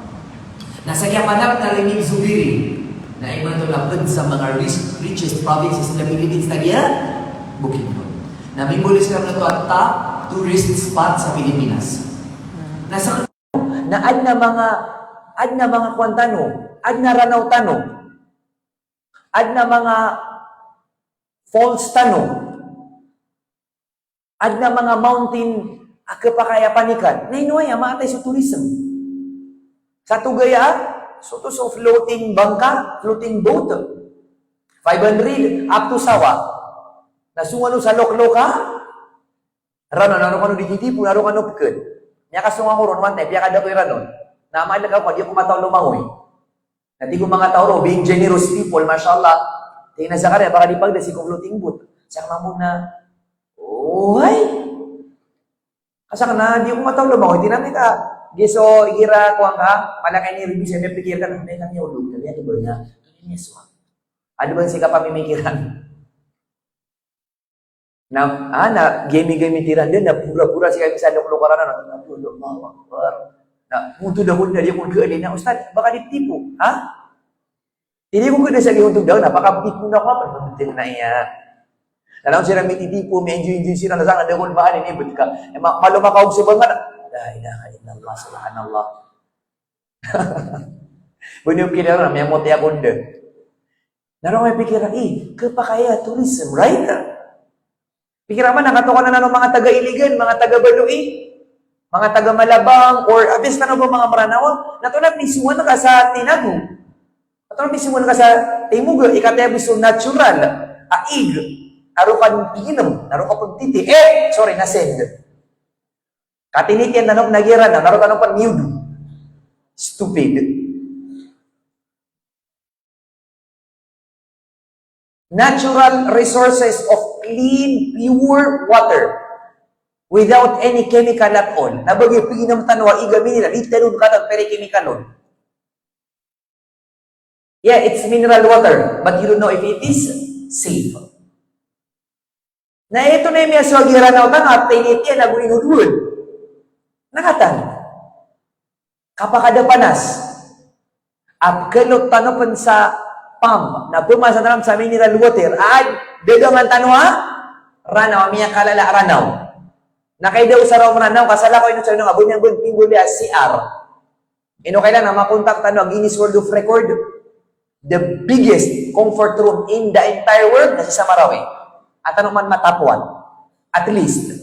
Na sa kiyapanaw na rinig Zubiri, na imanto na pd sa manga rich-, richest provinces sa Philippines na giya Bukidnon. Na mimbolis ka na to a top tourist spot sa Pilipinas. Na sa na adn a manga, adn a manga kowan tano, adn a ranaw tano, adn a manga falls tano, adn a manga mountain a khapakay a panikan. Na ino aya maatay so tourism? Sa Tugaya, so oto so floating bangka, floating boat. Five hundred up to Sawa. Na so ngano sa Lokloka, Ranon, na roo kano di titipo, na roo kano pkd. Miyakasong ako ron, one time, piyakada ko i Ranon. Na amal ka ko, di ako mataw lomangoy. Na tig o manga taw roo, being generous people, mashallah. Tig iyan a Zakaria, baka di pagda sii ko floating boat. Sa mambo na, oy! Ka sakn na, di ako mataw lomangoy, tig iyan a mika. Giya so, igira ko angka, mala ka ini review, sa miyapikir ka, na miyaka niya ulog, na miyaka ba niya, na miyaka niya so. Adn ba sii kapamimikiran? Na, ah, na, gemi-gemi tiran dn, na pura-pura sii kami sa Lokloka ranan, na, Allahu Akbar. Na, muntod ako na di ako khaali na, Ustadh, baka di tipo, ha? Di ako khaali sa giyoto daw, na, baka di ko na ko, apa, muntod na iya. Na, lang siran mititipo, mi-enjoy-enjoy siran, na, sana, dakol ba, ini, bet ka. E, ma-, malo makaog sa bangan. La ilaha illallah, subhanallah. Bani, okay, na, miyamoti ako dn. Na roo kami pikir, eh, khapakay a tourism, right? Pikir a man, na katokawan anan o manga taga Iligan, manga taga Baloi, manga taga Malabang, or abis tano bo manga Mranaw, na tonaa pn i sowan ka sa tinago. Na tonaa pn i sowan ka sa timog, ikataya bo so natural a ig a roo ka pn piginom, na roo ka pn titi. Eh, sorry, na send. Katinitiyan tano pn a giya Ranaw, na roo tano pn miyodo. Stupid. Natural resources of clean, pure water without any chemical at all. Na ba giya piginom tano a ig a mineral, di tano katan pira i chemical on. Yeah, it's mineral water, but you don't know if it is safe. Na ito na i miyasowa gii Ranaw tano a tinitin ago inodowad. Na katawan. Kapakadapanas. A pkhalot tano pn sa pump. Na pmasa tano sa mineral water. A, dadangan tano a Ranaw, a miyakalala a Ranaw. Na kay daw sa raw Ranaw, ka salakaw ino sa ino nga banyag bn timboli a C R. Ino kailangan na makontak tano a Guinness World of Record, the biggest comfort room in the entire world, na sii sa Marawi. A tano man matapuan. At least.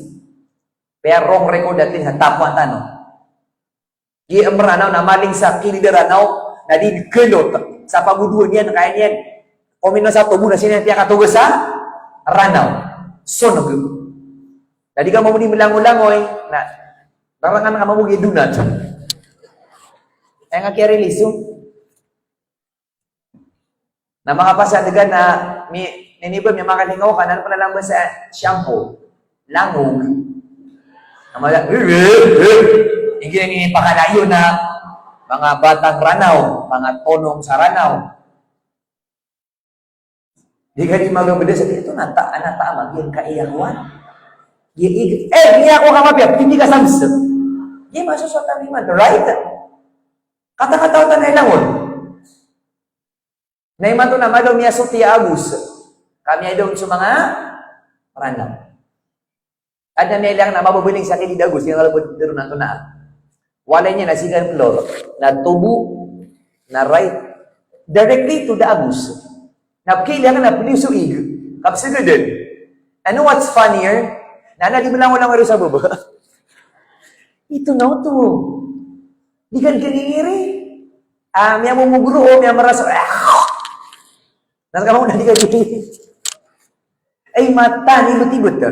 Paya wrong record, at least, na tapuan tano. Giya Mranaw na maling sa kilid a Ranaw, na di khalot sa pagodowan iyan, kaya niyan. Komino sa tobo na sii niyan piyakatogas a Ranaw. Sonog. Na di ka mambo di mlangolangoy, na larangan ka mambo giya donut. Aya nga kiyarelease, o. Na manga pasad ka na mi, niniba miyamakalingkaw ka, na ano pala langowan sa shampoo? Langog. Na mala, igira ini pakalayo na manga batang Ranaw, manga tonong sa Ranaw. Di ka di magabeda sa ito, nata, nata, a magiyan ka iya kowan. Iya, iya, eh, iya ko ka mapiya, hindi ka samsek. Iya, masusot ang iman, right? Katakataw ta na ilangon. Na imanto na malo miyasoti a agos. Kami ay doon sa manga Ranaw. Adn a miyailay na mababaling sa kilid a agos, ino kalbod daro na to na. Walay niyan na second floor, na tobo, na right, directly to the agos. Na pkiilay na pli so ig, kapsagadan. And what's funnier, na na di mlangolangoy sa baba. Ito na to. Di ka di ka ngingiri. Ah, miyamomogro, o, miyamaraso. Ah! Na ska mambo na di ka di. Ay, mata, ni beti-beti.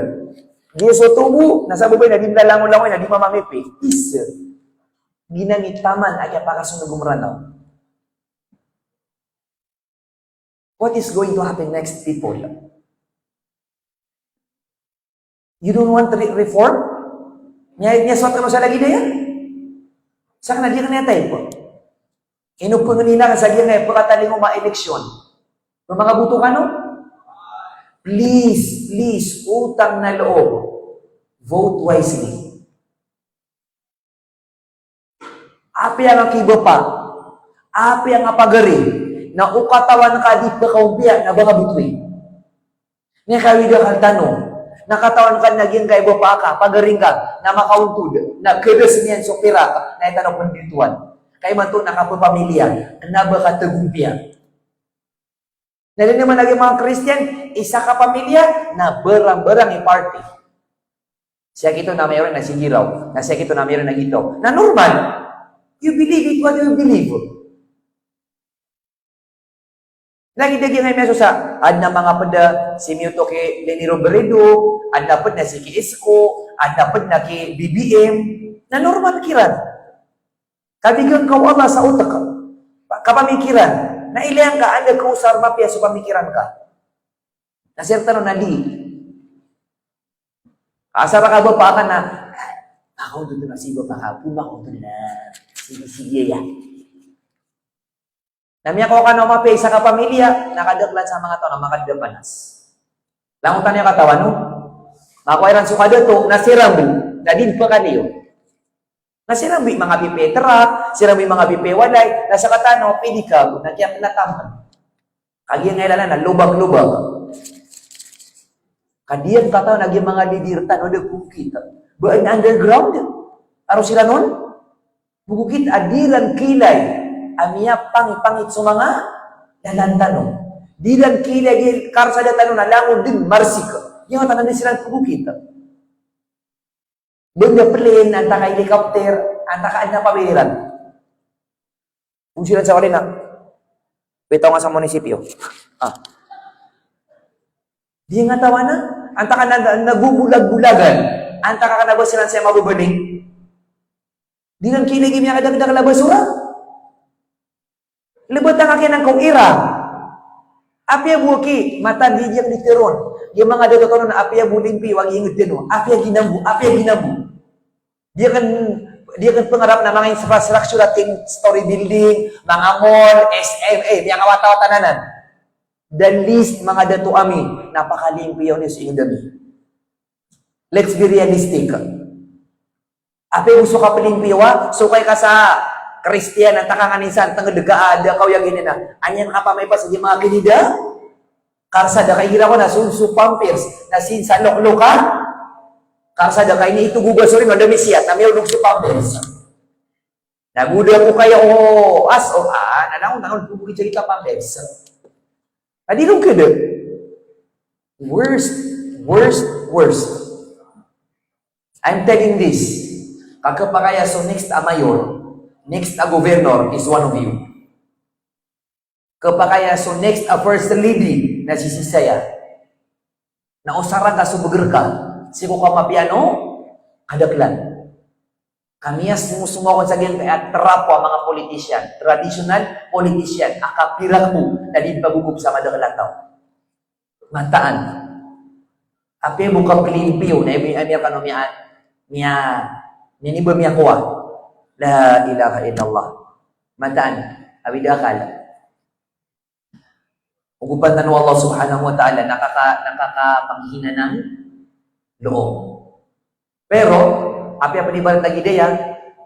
Di so tobo, na sa babay na di mlalangolangoy, na di mamamipi. Isa. Ginamit taman a kiyapakasonog o Mranaw. What is going to happen next, people? You don't want re-, reform? Niya, niya suwat kano sa lagid iyan? Sa kna di kna type. Ino pangnin ka sa giya nga pkatalingoma a eleksyon? Mamaboto kano? Please, please, utang na loob. Vote wisely. Apiya nga kibapa, apiya nga pagari, na o katawan ka di pkaompiya na ba nga botoin. Aya kawid akal tano, na katawan ka na giyangkai a bapa ka, pagari ngka, na makaontod, na khadas niyan so pirak, na aya tano pndotowan. Ka imanto na kapapamilya, na ba ka tagompiya. Na di naman lagi manga Kristiyan, isa ka pamilya, na barang-barang i party. Siyakito na mayor na si Giraw, na siyakito na mayor na gito. Na normal. You believe it what you believe. Lagid a giya nga miyasosa, adn a manga pd a simiyoto ki Leni Robredo, adn a pd na si ki Isko, adn a pd na ki B B M, na normal kiran. Kabigan ka o Allah sa otak, kapamikiran, na ilay angka anda ka osar mapiya so pamikiran ka. Na sii rktano na di. Asar ka bapa ka na, ah, makaontod na si bapa ka, pn makaontod na, sige, sige, aya. Na miyakaokan o mapiya isa ka pamilya, na kadaklan sa manga taw na makadadapanas. Langon tano aya katawan, no? Makowa iran so kadato, na siran bo, na di pkaliyo. Na siran bo i manga pipiya i trak, siran bo i manga pipiya i walay, na sktano, pidi ka bo, na kiyakna taman. Kagiya nga ilalan na lobag-lobag. Kagiya katawan a giya manga leader tano da pokit. Ba in underground? Aro siran on? Bokit a di ran kilay a miyapangipangit so manga lalan tano. Di ran kilay a karsada tano na langon dn marsik. Giya nga tano di siran bokit. Banda plane, antaa ka helicopter, antaa ka adn a pamiliran. Osiran sa wali na. Pitaw nga sa munisipyo. Ah. Di nga tawana. Antaa ka na, na, nagugulag-gulagan. Antaa ka na ba siran sa mababaling. Di ran kilay giya miyakadakdakl a basura. Lbtang a kiyanan ko ira. Apiya bo ki, matan di diyak di teron. Giya manga dato tano na apiya bo limpi, wagi ngd tano. Apiya ginambo, apiya ginambo. Di akn, di akn pangarap na manga infrastructure a ten-story building, manga mall, S M A, miyakawata-wata anan. The least manga dato ami, na pakalimpiya on so ingd ami. Let's be realistic. Apiya bo so kaplimpiyo a, so kay ka sa Kristiyan a takangan insan, tenged ka a, da ka oyagen iyan a, aya kapamay pa sa di makakinida. Karsa da ka igira ko na so, so pampers, na sin sa loklokan. Karsa da ka ini ito guba, sorry, no, da misiyat, na miyaolog so pampers. Na goda ko kaya o as, o, ah, na, na, na, na, bugi cerita pampers. Adi dong kede. Worst, worst, worst. I'm telling this. Ka kepakay a so next a mayor, next a governor is one of you. Kepakay a so next a first lady na sisii saya. Na osara ka so beger ka. Sii ko kamapiya o kadaklan. Kami a song-songa kon sa giyangkaya a trap o manga politician, traditional politician, a kapirak bo, na di pagogop sa madakl a taw. Mataan. Apiya bo kaplimpiyo, na imi, imi kano miya, miya, miya ni ba miyakowa. La ilaha illallah. Mataan. Awid a akal. Ogopan tano o Allah Subhanahu wa Ta'ala, na kaka-, na kakapanghinanang loob. Pero, apiya pn ibarat lagid aya,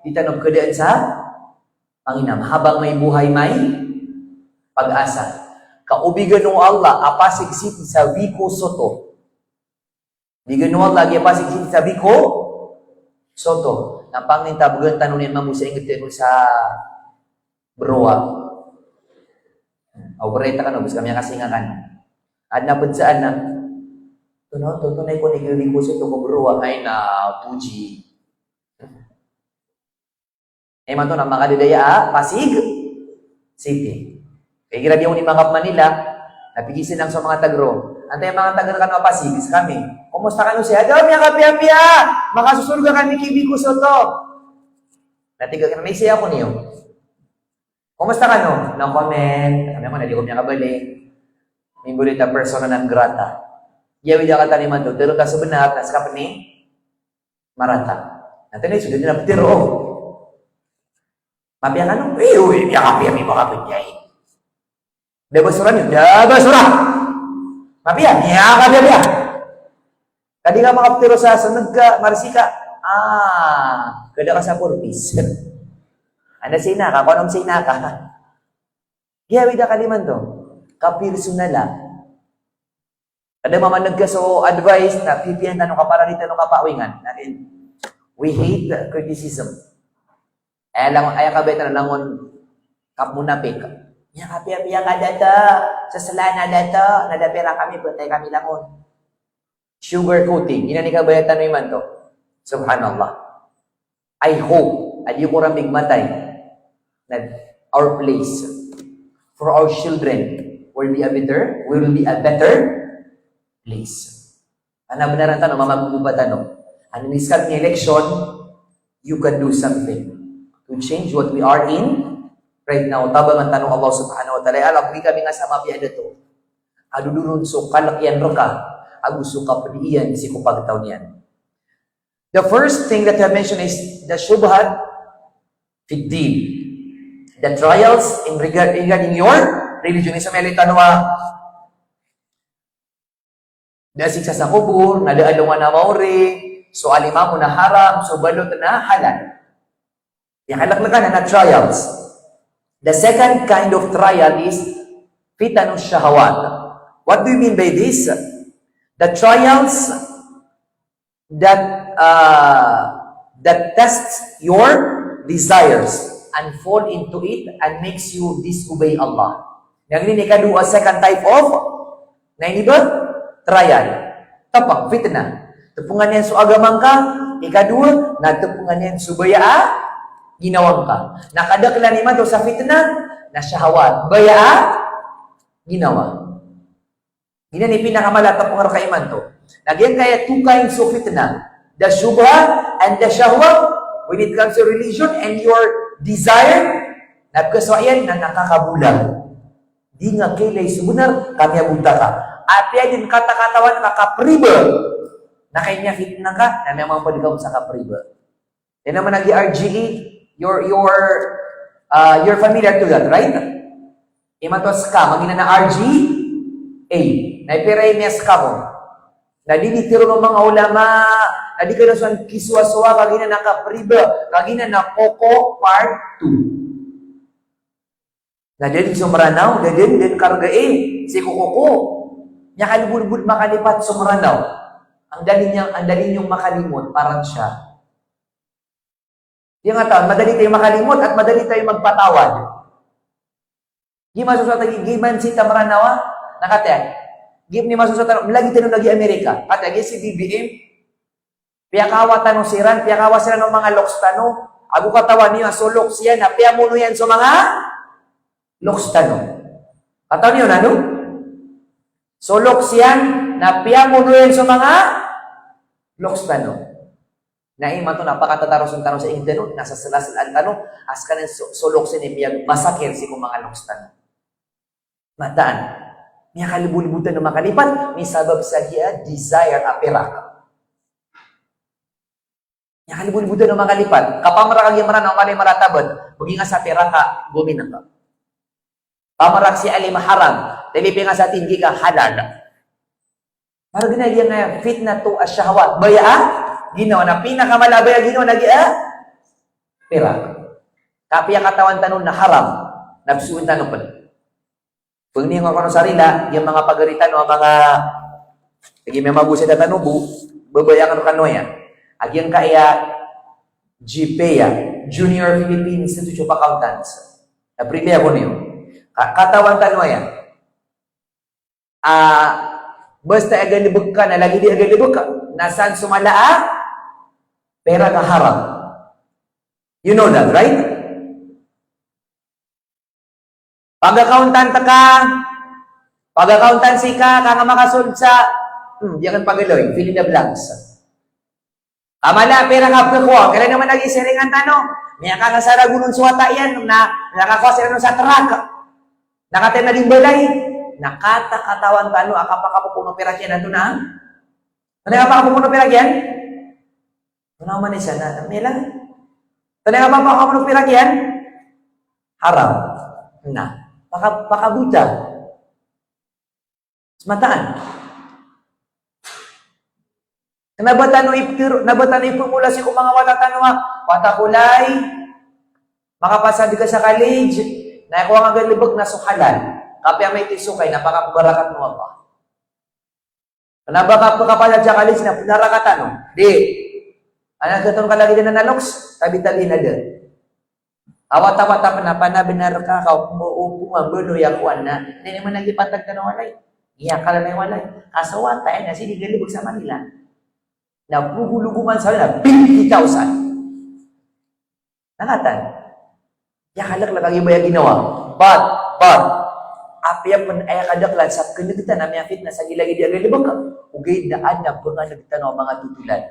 di tano pkhadaan sa panginam. Habang may buhay may pag-asa. Ka o bigan o Allah a pasig sii sa Vico Sotto. Bigan o Allah a giya pasig sii sa Vico Sotto. Na pangnin ta bgan tano niyan mambo sa ingd tano sa Beroa. Aw, berita kano, bes kami a kasinga kano. Adn a pedsaan na, tono, tono, na iko ni Vico Sotto ko Beroa. Ay na, puji. Imanto na makadadaya a Pasig City. Kay igira di ako ni manga Manila, na pigi sinan so manga taga roo. Antaa i manga taga roo kano a Pasig, sa kami. Kumusta kano siya? Ado, miyakapiyapiya. Makasosorga kami ki Vico Sotto. Na tig akn a, "May saya ako niyo." Kumusta kano? No comment. Kami ako na di ako miyakabali. Mimbulit a persona non grata. Giya wida kata nimanto, tero ka so benar, na ska pn i marata. Na tani so di na ptero. Mapiya kano? Iyo, iyo, miyakapiya, miyakapiya. Da basura niyo, da basura. Mapiya, miyakapiya, piya. Ka di ka makaptero sa seneg ka, marsik ka. Ah, kada ka sa purpose. Anda sina ka, konom sina ka. Giya wida kalimanto. Kapersonala. Kada mamaneg ka so advice na pipiya tano ka para di tano kapawingan. Natin, we hate criticism. Aya langon, aya kabaya tano langon kapmunapik. Miyakapiyapiya ka dato, seselaan a dato, na da pira kami, patay kami langon. Sugar coating, inan i kabaya tano imanto. Subhanallah. I hope a di ko ran big matay na our place for our children will be a better, will be a better place. Ana benaran tano, mamagogopa tano. Ano ni skat ni election, you can do something to change what we are in right now. Tabangan tano Allah Subhanahu wa Ta'ala. Ya Allah, bgi kami nga sa mapiya a dato. Ado doron so kalk iyan rka, ago so kapdi iyan sii ko pagtaw niyan. The first thing that I have mentioned is the shubhat fi din. The trials in regard, regarding your religion. Isa miyalita no a da siksa sa kobor, na da alongan a maori, so alimango na haram, so balot na halal. Aya kalaklkan na trials. The second kind of trial is fitanu shahawat. What do you mean by this? The trials that, uh, that tests your desires and fall into it and makes you disobey Allah. Yang ini ikadowa, second type of, na ini ba? Trial. Tepeng, fitnah. Tepengan iyan so agama ngka, ikadowa, na tepengan iyan so baya a ginawa ngka. Na kadaklan imanto sa fitnah, na shahawat. Baya a ginawa. Giyanan i pinakamala a tepeng rka imanto. Na giyangkaya two kinds of fitnah. The shubha and the shahwa. When it comes to religion and your desire, na pkhasowa iyan na nakakabolag. Di nga kailay so benar, ka miyabota ka. Apiya dn katakatawan ka kapriba. Na kay miyafitnah ka, na miyamampan ka sa kapriba. Aya man a giya R G E, your, your, uh, you're familiar to that, right? Imanto a scam, a giyanan a R G A. Na ipira i miya-scam on. Na di di tiro o manga ulama, A di kano san kisowasowa ka giyanan a kapriba, ka giyanan a koko part two. Na da dn so Mranaw, da dn, da dn kargai sii ko koko. Miyakalbodbod makalipat so Mranaw. Ang dali niya, ang dali niyong makalimot, parang siya. Giyangkatawan, madali tayo makalimot at madali tayo magpatawad. Giya masosowat a giya mindset a Mranaw a, na katii. Giya pn i masosowat a, lagid tano lagid Amerika. Katii, giya si B B M, piyakawa tano siran, piyakawa siran o manga loks tano. Ago katawan iyo a so loks iyan na piyamono iyan so manga loks tano. Katawan iyo na, no? So loks iyan na piyamono iyan so manga loks tano. Na imanto na pakatatarosen tano sa ingd tano, na sa selaselaan tano, a skaniyan so, so loks iyan i miyagmasakir sii ko manga loks tano. Mataan. Miyakalbodbod tano makalipat, misabap sa giya desire a pirak. Miyakalbodbod tano makalipat. Kapamrak a giya Mranaw, malay maratabat. Bgi nga sa pirak ka, gomin ka. Pamrak si alim haram. Talipi nga sa tinggi ka halal. Margn a giya nga fitnatu ash-shahawat. Baya a ginawa na pinakamala a baya a ginawa na giya pirak. Kapiya katawan tano na haram. Nabsoon tano pn. Pangni nga kano sa rila, giya manga pagari tano a manga, lagid miyamago sa da tano bo, babayaan rkano aya. A giyangkaya G P A, Junior Philippine Institute of Accountants. Na prepare ako niyo. Ka-, katawan tano aya. Ah, basta a galbk ka, na lagid i a galbk ka, na san so mala a pera ka haram. You know that, right? Pag-accountant ka, pag-accountancy ka, ka nga makasold sa, hmm, di akn pagaloy, fill in the blanks. Ka mala a pera ka pkhakowa, kailan naman lagid siringan tano? Miyakakasaragon on so wata iyan, na, na kakowa siran on sa truck. Na katii na di mbalay. Na kata katawan tano a kapakapopono pirak iyan, antonaa? Antonaa i kapakapopono pirak iyan? Antonaa man isa na, mila? Antonaa i kapakapopono pirak iyan? Haram. Na, paka-, pakabota. Smataan. Kna ba tano iptero, kna ba tano ipmola sii ko manga wata tano a, wata ko lay, makapasad ka sa college, na aya ko nga galbk na so halal. Kapiya maito i sokay, na pakabarakat o Allah. Kna ba ka pkapasad sa college na pnarakat tano? Di. Ana kton ka lagid anan a loks, tabi-tabi na da. A wata-wata pn a panabnar ka, ka o, o, o, mabaloy ako ana. Di niyo man lagid pantag tano walay. Iya, kala na walay. Ka so wata iyan na sii di galbk sa Manila. Na pgologoman sa walay na fifty thousand. Na katii. Aya kalkln a giya baya ginawa. But, but, apiya pn aya kadaklan sa knggtan a miyafitna sa gilagid iyan a galbk, ogaid na adn a pnganggtan o manga totolan.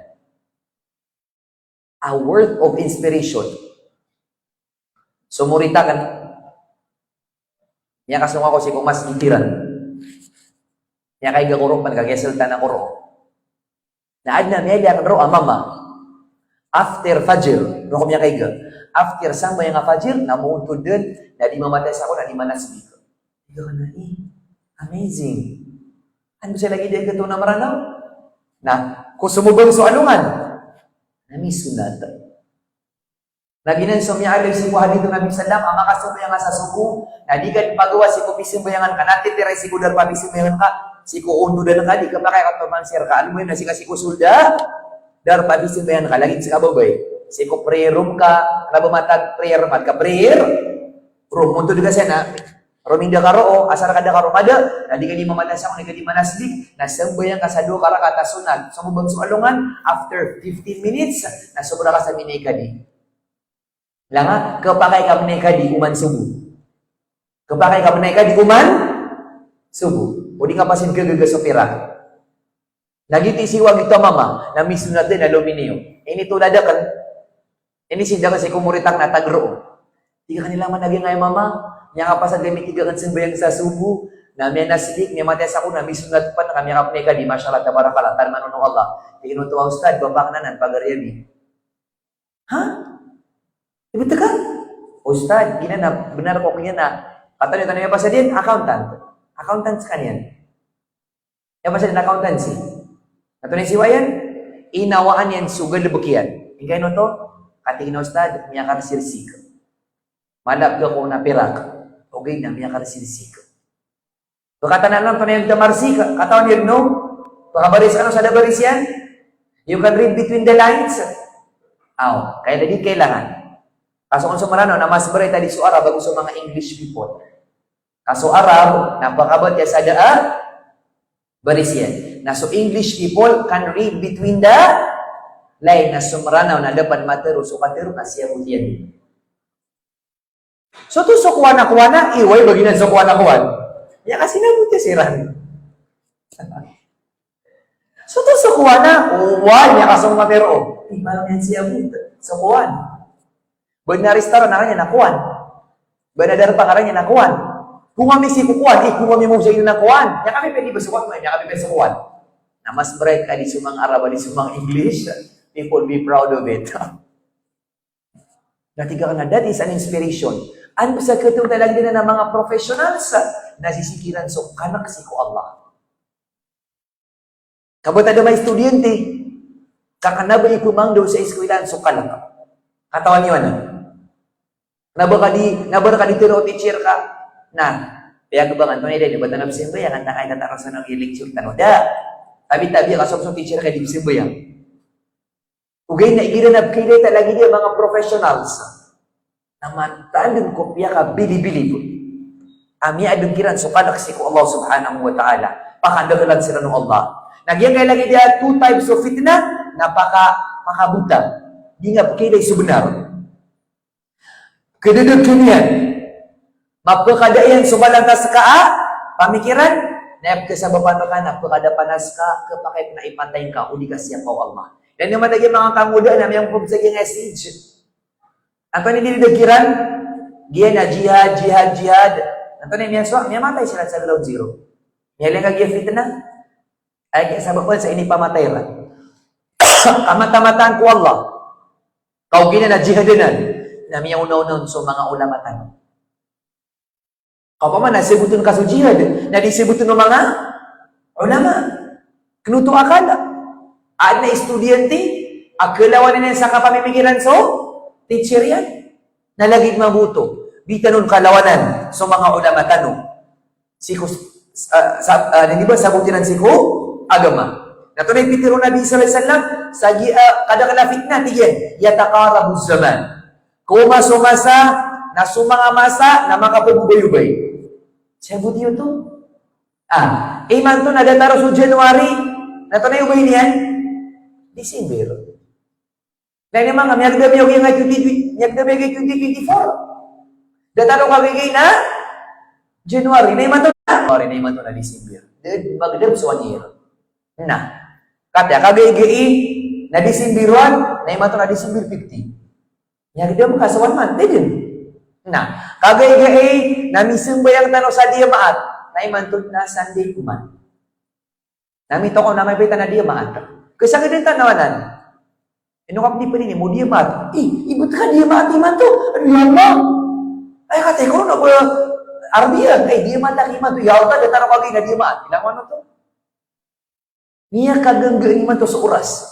A word of inspiration. So murid akn, miyakasong ako sii ko masgit iran. Miyakaiga ako roo, pn kagiya sultan ako roo. Na adn a miyailay akn roo a mama. After Fajr, roo ako miyakaiga. After sambayang a Fajr, na moontod dn, na di mamatay sa ko, na di manasbik. Iga ka na, eh, amazing. Ano sa lagid iyan kto na Mranaw? Na, ko somobang so alongan. Na misonat. Na giyanan so miyaaloy sii ko hadith o Nabi sallam, a makasambayang ka sa sobo, na di ka dn pagawa sii ko pisambayangan ka, na titira sii ko darpa pisambayangan ka, sii ko ondodan ka, di ka pakay ka pamansir ka, almoyam na sii ka sii ko solda, darpa pisambayangan ka, lagid sii ka babay, sii ko prayer room ka, kna ba matag prayer room, ka prayer room, ontod ka siya na, Rominda ka roo, asar ka da ka roo mada, na di ka di mamatay sa ko, na di ka di manasbik, na sambayang ka sa dowa ka rakaat a sonat, somobang so alongan, after fifteen minutes, na sobra ka sa minaikadi. Langa, khapakay ka minaikadi oman sobo. Khapakay ka minaikadi oman sobo. O di nga pasin khagaga so pirak. Na giyoto i siwa giyoto a mama, na misonat dn a lominiyo. Initolad akn, inisinda akn sii ko murid akn a taga roo. Tig akn, ila man a giyangkaya mama, miyakapasad kami tig akn sambayang sa sobo, na miyanasbik, miyamatay sa ko, na misonat pn, ka miyakapnaikadi, masha Allah, tabarakallah, tarman on o Allah. Tig iyan oto a ustad, bapa akn anan, pagari ami. Ha? Ibt ka? Ustad, giyanan na, bnar ko giyanan na. Katawan iyo, tano miyapasad iyan, accountant. Accountant skaniyan. Miyapasad iyan accountancy. Antonaa i siwa iyan? Inawaan iyan so galebek iyan. Ingka ino oto? Katii na ustad, miyakarsirsik. Mala pegako na pirak. Ogaid na miyakarsirsik. Pekatana nan panayan ta marsik, katawan iyan no? Pekabaris kano sa da baris iyan? You can read between the lines. Aw, kaya da di kailangan. Kaso kon so Meranaw na mas berat tadi so Arab ago so manga English people. Kaso Arab, na pekabatiya sa da a baris iyan. Na so English people can read between the line. Na so Meranaw na da pen matero so katero na siyabot iyan. So oto so kowan a kowan a, iway baginan so kowan a kowan. Miyakasinabot iyan siran. So oto so kowan a, oway, miyakasong matero. Iman iyan siyabot so kowan. Ba na restaurant a ngaran iyan na kowan. Ba na darpa a ngaran iyan na kowan. Kung ami sii ko kowan, eh, kung ami mo sa iyan na kowan. Miyakapipili ba so kowan, miyakapipili so kowan. Na mas bright ka di so manga Arab, di so manga English. People be proud of it. Na tig akn a that is an inspiration. An bes a ketoon ta lagid anan a manga professionals na sisii kiran so kalek sii ko Allah. Ka ba ta da manga estudyante, ka kena ba ipemangdaw sa eskwelaan so kalek. Katawan iyo anan. Na ba ka di, na ba ka di tero o teacher ka. Na, piyagbangan to na ida, ba tano pzambayang, antaa ka ita taro sa na lecture tano. Da. Tabi-tabi ka so, so teacher ka di pzambayang. Ogaid na igira na pkailay ta lagid iyan a manga professionals. Na mataan den ko piyakabilibili bo. A miyaadn kiran so kalek sii ko Allah subhanahu wa ta'ala. Pakandakelan siran o Allah. Na giyangkai lagid iyan a two types of fitna, na paka, pakabota. Di nga pkailay so benar. Kededeg iyan. Mapekada iyan so balantas ka a pamikiran, na aya pekesabap anan ka na pekada panas ka, kepakay na ipatay ka, o di ka siyapa o Allah. Iyan iyan man lagid a manga kangodaan a miyangkob sa giyangkai a stage. Antonaa i didedeg kiran? Giya na jihad, jihad, jihad. Antonaa i miyasowa? Miyamatay siran sa ground zero. Miyalingka giya fitna. Aya kiyasabapan sa inipamatay iran. Kamata-mataan ko Allah. Kagiya na jihad anan, na miyaona-ona on so manga ulama tano. Kagiya na sabotn ka so jihad, na di sabotn o manga ulama. Kena oto a akal. Adn a estudyante a kalawanan iyan sa kapamimikiran so teacher iyan. Na lagid mambo oto, di tano on kalawanan so manga ulama tano. Sii ko, ah, sa, ah, di ba, sabot iran sii ko agama. Na antonaa i pitero o Nabi sallallahu alaihi wasallam, sa giya, ah, kadakel a fitna, tig iyan, yataqarabuz zaman. Kawma so masa, na so manga masa na makapabobayobay. Siyabot iyo oto. Ah, imanto na datar o so January, na antonaa i obay niyan? December. Na ini manga miyagdam iyo giya twenty, miyagdam iyo giya twenty twenty-four. Datar o kagiya na January, na imanto na, January, na imanto na December. Da magdam so one year. Na katii a kagiya na December one, na imanto na December fifty. Miyagdam ka so one month, di dn. Na kagiya na misambayang tano sa Diyamaat, na imanto na Sunday koman. Na mitoko na mapita na Diyamaat. Kasakit den tano anan. Ino ka pn di pn ini mo Diyamaat? Ih, ibt ka Diyamaat imanto. Aduh, ya Allah. Ay, katay ko na ba Arbiya? Ay, Diyamaat aki imanto. Ya Allah, datar o kagiya na Diyamaat. Ilang wano oto? Miyakagangga imanto so oras.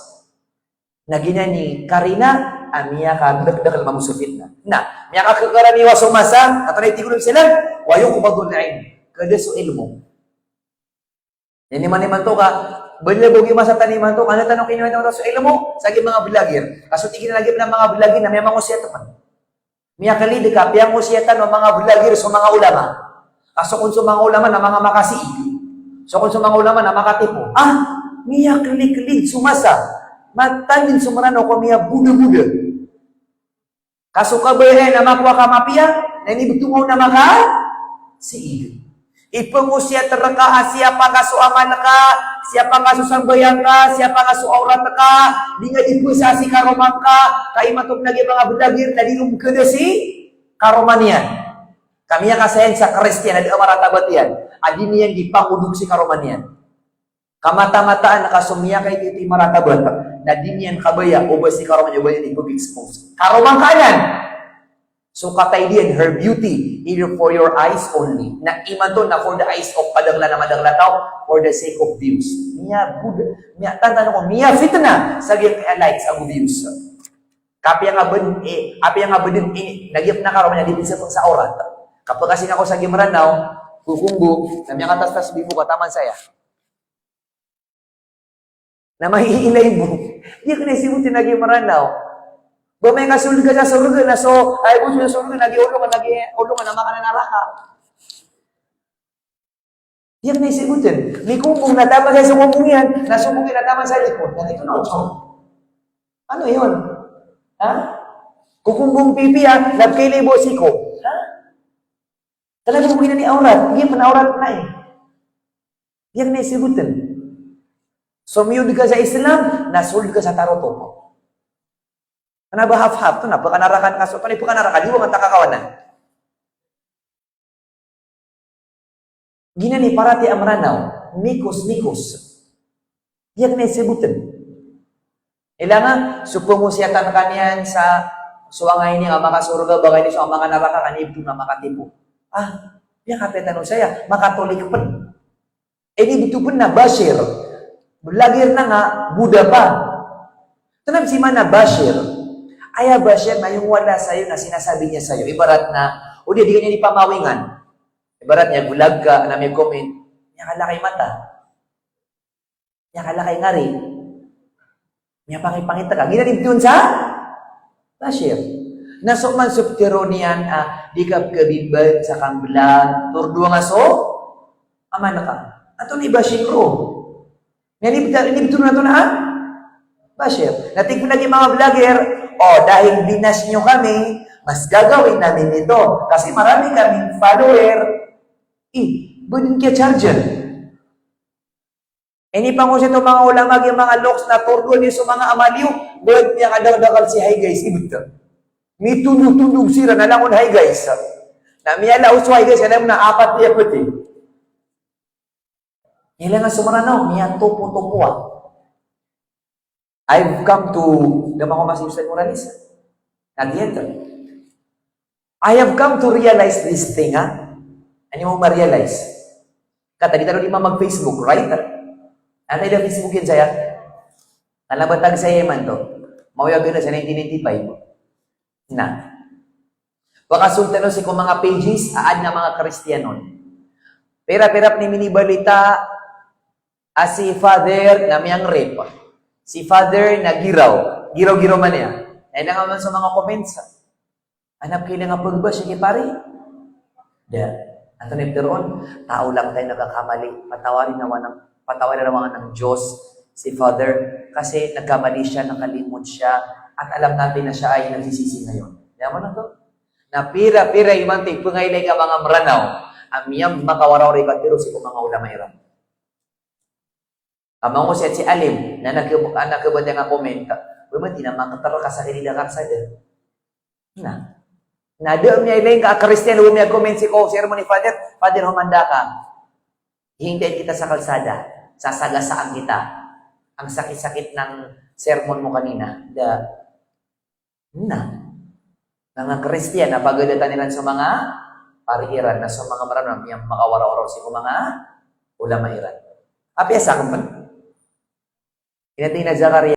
Na giyanan i karina a miyakadakdakl mambo so fitna. Na miyakakekaraniwa so masa, antonaa i tig o Nabi sallam, wa yuqbadul ilm. Kada so ilmo. Ini man imanto ka, bala bo giya masa tano imanto, kna tano kiniwaan tano so ilmo, sa giya manga blogger. Ka so tig iyan a lagid a manga blogger na miyamangosiyat pn. Miyaklid ka, piyangosiyatan o manga blogger so manga ulama. Ka so kon so manga ulama na manga makasiig. So kon so manga ulama na makatipo. Ah, miyakliklid so masa. Mataan den so Meranaw ko miyabodaboda. Ka so kabaya iyan na makowa ka mapiya, na inibtong on na makasiig. Ipangosiyat rka a siyapa ka so amal ka, siyapa ka so sambayang ka, siyapa ka so awrat ka, di nga di pesa si karoma ngka, ka imanto na giya manga blogger na di ron kada si karoma niyan. Ka miyakasayang sa Kristiyan a da a maratabat iyan, a di niyan di pangodog si karoma niyan. Kamata-mataan ka so miyakaititi maratabat, na di niyan kabaya o ba si karoma niyan o ba niyan di pag-expose. Karoma ngka anan. So katay dn, her beauty is for your eyes only. Na imanto na for the eyes of kadaklan a madakl a taw, for the sake of views. Miya bud, miya tantan ko, miya fitna sa giyangkaya likes ago views. Kapiya nga bd, eh, apiya nga bd ini, na giyangkaya karoma niyan di bisa sa awrat. Kapakasing ako sa giya Mranaw, Kokombong, na miyakatastas bibo ka taman saya. Na maiilay bo. Di akn isibotn a giya Mranaw. Ba amay ka sold ka sa sorga na so, ay bo sa sorga na giya olo ka, na giya olo ka na makananaraka. Di akn isibotn. Mikombong na taman sa kombong iyan, na so kombong iyan na taman sa likod. Na ito na oto. Ano iyon? Ha? Kokombong pipiya, na pkailay bo siko. Ha? Talaga bo giyanan i awrat. Giya pn awrat na eh. Di akn isibotn. Somiyod ka sa Islam, na sold ka sa tarotop. Kna ba half-half, oto na pkanaraka ka so, oto na pkanaraka, di bo man ta kakawanan. Giyanan i paratiyaya a Mranaw, mikos, mikos. Di akn isibotn. Ilay nga, so pngosiyatan ka niyan sa, so angkaini nga makasorga, ba angkaini so makanaraka, ka niyan ibto na makatipo. Ah, piyakapita tano saya, makatolik pn. Inibto pn na bashir. Blagir na nga, boda pa. Tanap si mana bashir. Aya bashir na yung wala sa'yo na sinasabi niya sa'yo. Ibarat na, o di, di ka niyan ipamawingan. Ibarat niyan, bulag ka, na may comment, niyan kalakay mata. Niyan kalakay ngari. Miyapangipangit ka. Giyanan i bitoon sa bashir. Na so man so pitharo niyan a di ka pkhabimban sa kamblag, tordo nga so amal ka. Antonaa i bashir ron? Miyan i bitoon, i bitoon antonaa a bashir. Na tig pn a giya manga vlogger, o, dahil binash niyo kami, mas gagawin namin ito. Kasi marami kaming follower. Eh, ba dn kiya-charge-an? Inipangosiyat o manga ulama a giya manga loks na tordoan iyo so manga amal iyo, bad miyakadakdakl si Hi Guys, ibt. Mitondogtondog siran na langon Hi Guys. Na miyalaos so Hi Guys, alam na apat iya pti. Ilay nga so Mranaw, miyatopotopoa. I've come to, da man ko masi Ustadh Morales. Not yet. I have come to realize this thing, ha? Aya niyo ma-realize. Katii tano di mamag-Facebook, right? Antaa i da Facebook iyan saya? Kna ba tag saya imanto. Maoya ba na sa nineteen ninety-five. Na. Pakasold tano sii ko manga pages a adn a manga Kristiyan on. Pira-pira pn i minibalita a si Father na miyang-rape. Si Father na giraw. Giraw-giraw man iyan. Na ilay nga man so manga comments. Antaa pn i ilay nga pagbash ki pari? Da. Antonaa i pitharo on? Tao lang tayo, nagkakamali. Patawarin naman ng, patawarin naman ng Diyos si Father kasi nagkamali siya, nakalimot siya, at alam natin na siya ay nagsisisi ngayon. Kaya mo na to? Na pira-pira imanto i pngailay ka manga Mranaw a miyamakawarawara i katharo sii ko manga ulama iran. Ka mangosiyat si alim, na nakib-, na kibatiya nga comment, ba man di na makatharo ka sa kini da karsada. Na. Na da miyailay ka a Kristiyan, ba miyag-comment sii ko sermon ni Father, Father, homanda ka. Hihintayin kita sa kalsada, sasagasaan kita. Ang sakit-sakit ng sermon mo kanina. Da. Na. Manga Kristiyan a pagadatan iran so manga pari iran na so manga Mranaw a miyamakawarawara sii ko manga ulama iran. Apiya sakn pn. Inatay na Zakaria.